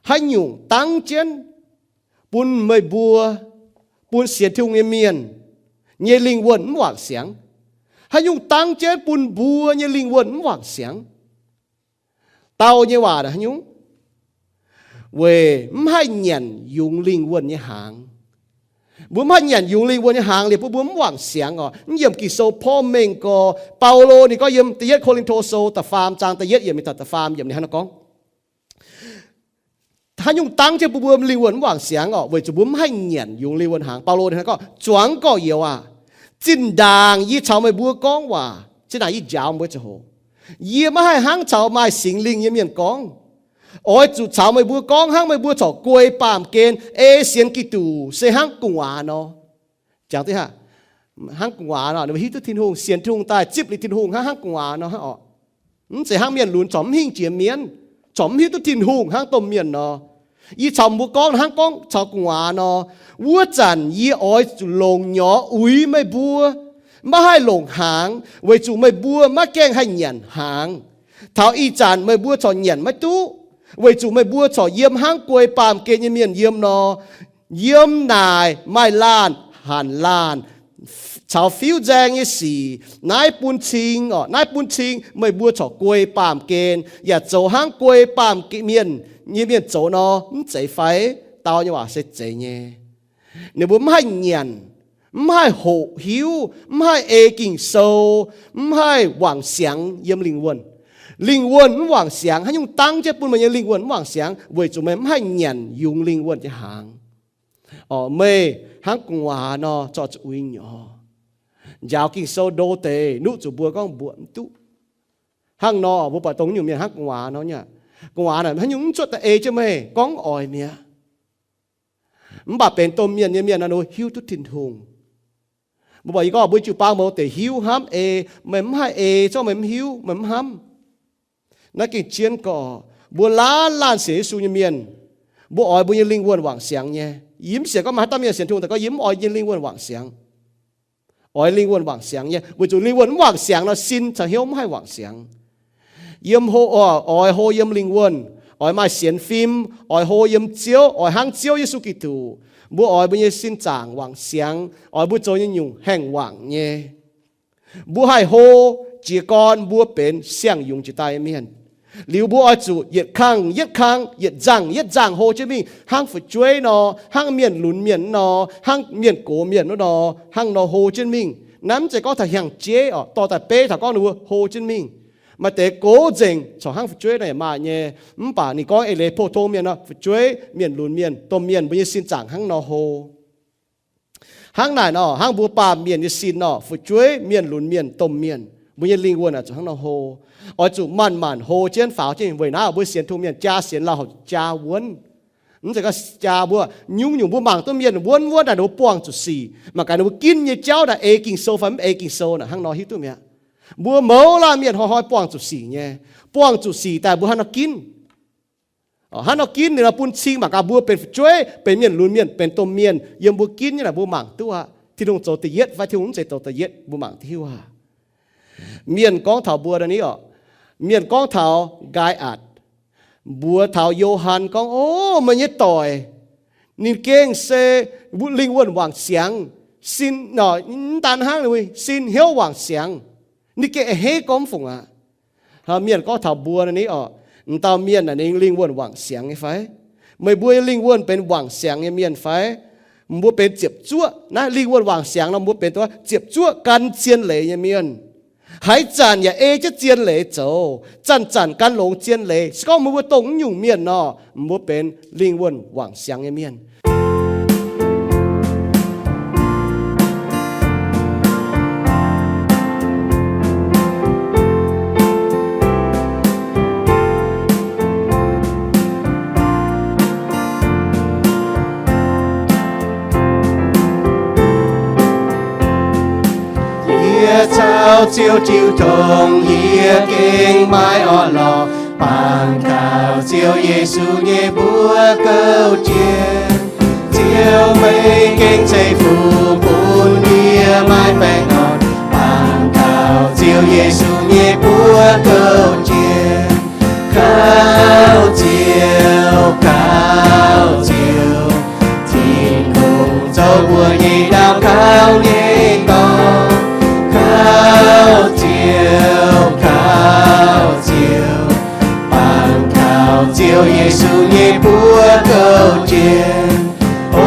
haaix nyungc dangv jienv bun meih mbuo bun sienx Tin-Hungh nyei mienh nyei lingh wuonh mv wangc siangx? Haaix nyungc dangv jienv bun mbuo nyei lingh wuonh mv wangc siangx? Dau nyei waac haaix nyungc? Weic mv haih nyanc yungz lingh wuonh nyei hnaangx. Mbuo mv haih nyanc yungz lingh wuonh nyei hnaangx liuz bun mbuo mv wangc siangx oc. Mv yiem Ging-Sou porv mengh gorx, Baulo ninh gorngv yiem da'yietv Ko^lin^to Sou da'faam zaang da'yietv yiemc mingh taux da'faam yiemc ninh hnangv naaiv gorngv, haaix nyungc dangv jienv bun mbuo lingh wuonh mv wangc siangx oc? Weic zuqc mbuo mv haih nyanc yungz lingh wuonh hnaangx. Baulo ninh hnangv gorngv, zuangx gorx-youz aah! Zinh ndaangc yie caux meih mbuo gorngv waac, zinh ndaangc yie njaaux mbuo ziangh hoc, yie maiv haih hnangv caux maaih Singx Lingh nyei mienh gorngv. Oix zuqc caux meih mbuo gorngv hnangv meih mbuo corc guei baamh gen ei sienx Giduc se hnangv gu'nguaaz nor. Jangx diqv hnangv gu'nguaaz nor, ninh mbuo hiuv duqv Tin-Hungh, sienx Tin-Hungh daaih, zipv liuz Tin-Hungh hnangv, hnangv gu'nguaaz nor hnangv oc. Mv zeiz hnangv mienh lunx corc mv hingh jiex mienv, corc mv hiuv duqv Tin-Hungh hnangv domh mienh nor. Yie caux mbuo gorngv hnangv gorngv caux gu'nguaaz nor. Wuov zanc yie oix zuqc longc nyorx uix meih mbuo, maiv haih longc hnaangx, weic zuqc meih mbuo maiv gaengh haih nyanc hnaangx. Taux ih zanc meih mbuo corc nyanc maiv duqv, weic zuqc meih mbuo corc yiem hnangv guei baamh gen nyei mienh yiem nor. Yiem naaic maaih laanh hanc laanh caux fiuv-nzaeng nyei sic. Naaiv bun cing oc, naaiv bun cing meih mbuo corc guei baamh gen yaac zoux hnangv guei baamh gen mienh nyei mienh zoux nor, mv zeiz fai? Dau nyei waac se zeiz nyei. Ninh mbuo mv haih nyanc, mv haih hoqc hiuv, mv haih ei Ging-Sou, mv haih wangc siangx yiem lingh wuonh. Lingh wuonh mv wangc siangx, haaix nyungc dangv jienv bun meih nyei lingh wuonh mv wangc siangx? Weic zuqc meih mv haih nyanc yungz lingh wuonh nyei hnaangx. Oc, meih hnangv gu'nguaaz nor, corc zuqc uix nyorx. Njaaux Ging-Sou ndo deix, nuqv zuqc mbuo gorngv mbuoqc mv duqv. Hnangv nor, mbuo buatc dongh nyungc mienh hnangv gu'nguaaz nor nyei. Gu'nguaaz naaic haaix nyungc mv cuotv daaih ei jienv meih, gorngv oix mi'aqv. Mv baac benx domh mienh nyei mienh nor, ninh mbuo hiuv duqv Tin-Hungh. Mbuo buatc yie gorngv mbuo jiu-baang mouz deix hiuv hnamv ei, meih mv haih ei, zorqv meih mv hiuv, meih mv hnamv. Naaiv gengh jienv gorx, mbuo laanh laanh sienx Yesu nyei mienh, mbuo oix mbuo nyei lingh wuonh wangc siangx nyei. Yie mv sienx gorngv maaih haaix dauh mienh sienx Tin-Hungh daaih gorngv yie mv oix nyei lingh wuonh wangc siangx. Oix lingh wuonh wangc siangx nyei, weic zuqc lingh wuonh mv wangc siangx nor, sin caux hnyouv mv haih wangc siangx. Yiem hlo, oix hlo yiem lingh wuonh, oix maaih sienx fim, oix hlo yiem Ziouv, oix hnangv Ziouv Yesu Giduc. Mbuo oix mbuo nyei sin zaangc wangc siangx, oix mbuo zoux nyei nyungc haengh wangc nyei. Mbuo haih hlo jiez gorn mbuo benx siang-yungz jiex daaih nyei mienh. Liuz mbuo oix zuqc yietc kang yietc kang, yietc nzangh yietc nzangh hlo jienv mingh, hnangv fu'jueiv nor, hnangv mienh lunx mienh nor, hnangv mienh gox mienh wuov nor, hnangv nor hlo jienv mingh. Naaiv mv zeiz gorngv taux hnyangx-jeiv oc, dorh daaih beiv taux gorngv ninh mbuo hlo jienv mingh. Maaih deix gox nzengc corc hnangv fu'jueiv nor yaac maaih nyei. Mv baac ninh gorngv eix leiz pou-tong mienh nor, fu'jueiv, mienh lunx mienh, domh mienh, mbuo nyei sin zaangc hnangv nor hlo. Hnangv naaic nor, hnangv mbuo baamh mienh nyei sin nor, fu'jueiv, mienh lunx mienh, domh mienh, mbuo nyei lingh wuonh oix zuqc hnangv nor hlo. Oix zuqc manc-manc hlo jienv faaux jienv. Weic naaiv mbuo sienx Tin-Hungh mienh jaa sienx lauh jaa wuonv. Mv zeiz gorngv jaa mbuo, nyungc-nyungc mbuo mangc duqv mienh wuonv wuonv naaic ninh mbuo buangh zuqc sic. Mangc gaax ninh mbuo ginv nyei jauv naaic ei Ging-Sou fai mv ei Ging-Sou naaic hnangv nor hiuv duqv mi'aqv. Mbuo mouz laanh mienh hnoi-hnoi buangh zuqc sic nyei. Buangh zuqc sic daaih mbuo hnangv nor ginv. Hnangv nor ginv ninh nor bun cing mangc gaax mbuo benx fu'jueiv, benx mienh lunx mienh, benx domh mienh, yiem mbuo ginv nyei naaic mbuo mangc duqv aqv. Tin-Hungh zoux da'yietv fai Tin-Hungh mv zeiz zoux da'yietv mbuo mangc hiuv aqv. Mienh gorngv taux mbuo daaih ni oc, mienh gorngv taux nqaai atc, mbuox taux Yo^han gorngv, o, meih nyei doic, ninh gengh se lingh wuonh wangc siangx, sin, mv daan hnangv, sin hnyouv wangc siangx, ninh gengh a'hneiv gorngv fungc aqv. Mienh gorngv taux mbuo daaih ni oc, m'dauh mienh naaic ninh lingh wuonh wangc siangx nyei fai? Meih mbuo nyei lingh wuonh benx wangc siangx nyei mienh fai? Mbuo benx ziepc zuoqv, naaiv lingh wuonh wangc siangx nor mbuo benx ziepc zuoqv gan zien leiz nyei mienh. Haaix zanc yaac ei jienv zien leiz zoux, zanc-zanc gan longx zien leiz. Se gorngv meih mbuo dongh nyungc mienh nor, mbuo benx lingh wuonh wangc siangx nyei mienh. Yie caux Ziouv jiu tong, yie gengh maiv orn-lorqc. Bangc kaux Ziouv Yesu nyei mbuox gouv jien. Ziouv, meih gengh ceix fuqv bun yie maiv baengh orn. Bangc kaux Ziouv Yesu nyei mbuox gouv jien. Kaux Ziouv, kaux Ziouv, Tin-Hungh zoux mbuo nyei ndaauv kaux nyei dorngx. Kaux Ziouv, kaux Ziouv, bangc kaux Ziouv Yesu nyei mbuox gouv jien. O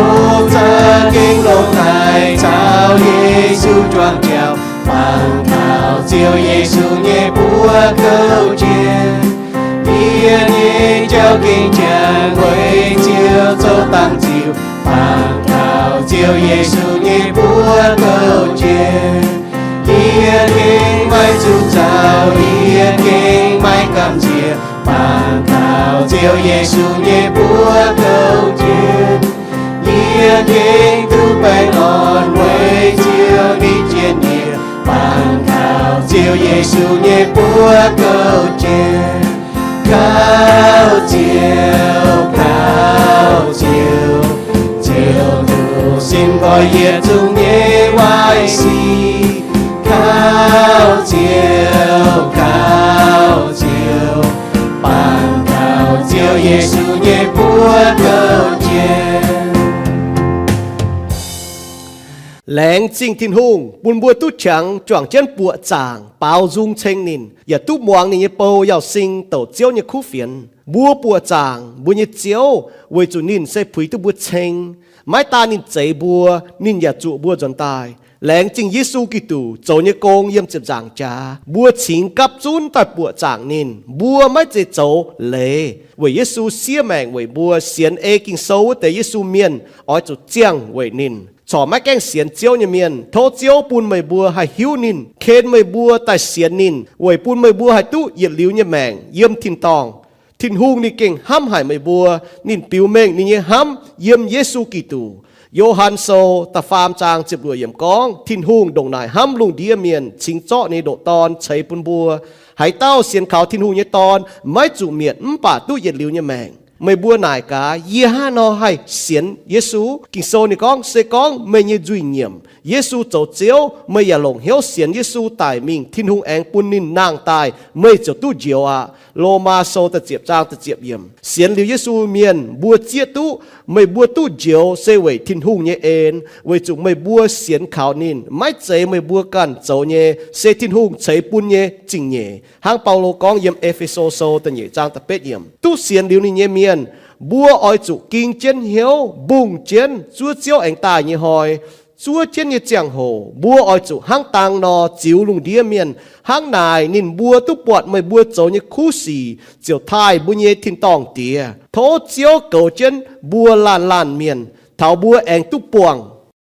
za'gengh longx haic caux Yesu juangc jauv, bangc kaux Ziouv Yesu nyei mbuox gouv jien. Yie nyei jauv gengh jangx weic Ziouv zoux dangx ziux, bangc kaux Ziouv Yesu nyei mbuox gouv jien. Yie gengh maiv zuqc zaux, yie gengh maiv gamh nziex, bangc kaux Ziouv Yesu nyei mbuox gouv jien. Yie gengh duqv baengh orn weic Ziouv nitv jienv yie, bangc kaux Ziouv Yesu nyei mbuox gouv jien. Kaux Ziouv, kaux Ziouv, Ziouv duqv sin nqoi yietc zungv nyei waaic sic. Kaux Ziouv, kaux Ziouv, bangc kaux Ziouv Yesu nyei mbuox gouv jien. Laengz zingh Tin-Hungh bun mbuo duqv qangx juangc jienv buoqc zaangc baaux nzung ceng ninh, yaac duqv muangx ninh nyei bou Yauz Sing douc Ziouv nyei kuv fienx. Mbuo buoqc zaangc mbuo nyei Ziouv weic zuqc ninh se puix duqv mbuo ceng. Maiv daan ninh zeix mbuo, ninh yaac zuoqc mbuo nzuonx daaih. Laengz zingh Yesu Giduc zoux nyei gong yiem ziepc nzaangc jaax. Mbuo cingx gapv zunv daaih buoqc zaangc ninh. Mbuo maiv zeiz zoux leiz, weic Yesu siev maengc weic mbuo. Sienx ei Ging-Sou wuov deix Yesu mienh oix zuqc ziangh weic ninh. Corc maiv gaengh sienx Ziouv nyei mienh, tov Ziouv bun meih mbuo haih hiuv ninh, ken meih mbuo daaih sienx ninh, weic bun meih mbuo haih duqv yietc liuz nyei maengc yiem tin-dorngh. Tin-Hungh ninh gengh hnamv haic meih mbuo. Ninh biux mengh ninh nyei hnamv yiem Yesu Giduc. Yo^han Sou da'faam zaang ziepc luoqc yiemc gorngv, Tin-Hungh ndongc naaic hnamv lungh ndiev mienh, cingx zorqv ninh nyei ndoqc Dorn ceix bun mbuo. Haaix dauh sienx kaux Tin-Hungh nyei Dorn maiv zuqc mietc mv baac duqv yietc liuz nyei maengc. Meih mbuo naaic gaax, yie hnangv haaix nor haih sienx Yesu? Ging-Sou ninh gorngv, se gorngv meih nyei nzuih nyiemc, Yesu zoux Ziouv, meih yaac longc hnyouv sienx Yesu daic mingh, Tin-Hungh aengx bun ninh nangh daaih, meih ziouc duqv njoux aqv. Lomaa Sou da'ziepc zaang da'ziepc yiemc. Sienx liuz Yesu mienh mbuo zieqv duqv meih mbuo duqv njoux se weic Tin-Hungh nyei en, weic zuqc meih mbuo sienx kaux ninh, maiv zeiz meih mbuo ganh zoux nyei, se Tin-Hungh ceix bun nyei zingh nyeic. Hnangv Baulo gorngv yiem E^fe^so Sou da'nyeic zaang da'betv yiemc, duqv sienx liuz ninh nyei mienh, mbuo oix zuqc ging jienv hnyouv, mbungh jienv zuov Ziouv aengx daaih nyei hnoi. Zuov jienv nyei ziangh hoc mbuo oix zuqc hnangv dang nor ziux lungh ndiev mienh. Hnangv naaic ninh mbuo duqv buatc meih mbuo zoux nyei kuv sic, ziouc taaih mbuo nyei tin-dorngh Diex. Tov Ziouv goux jienv mbuo laanh laanh mienh, taux mbuo aengx duqv buangh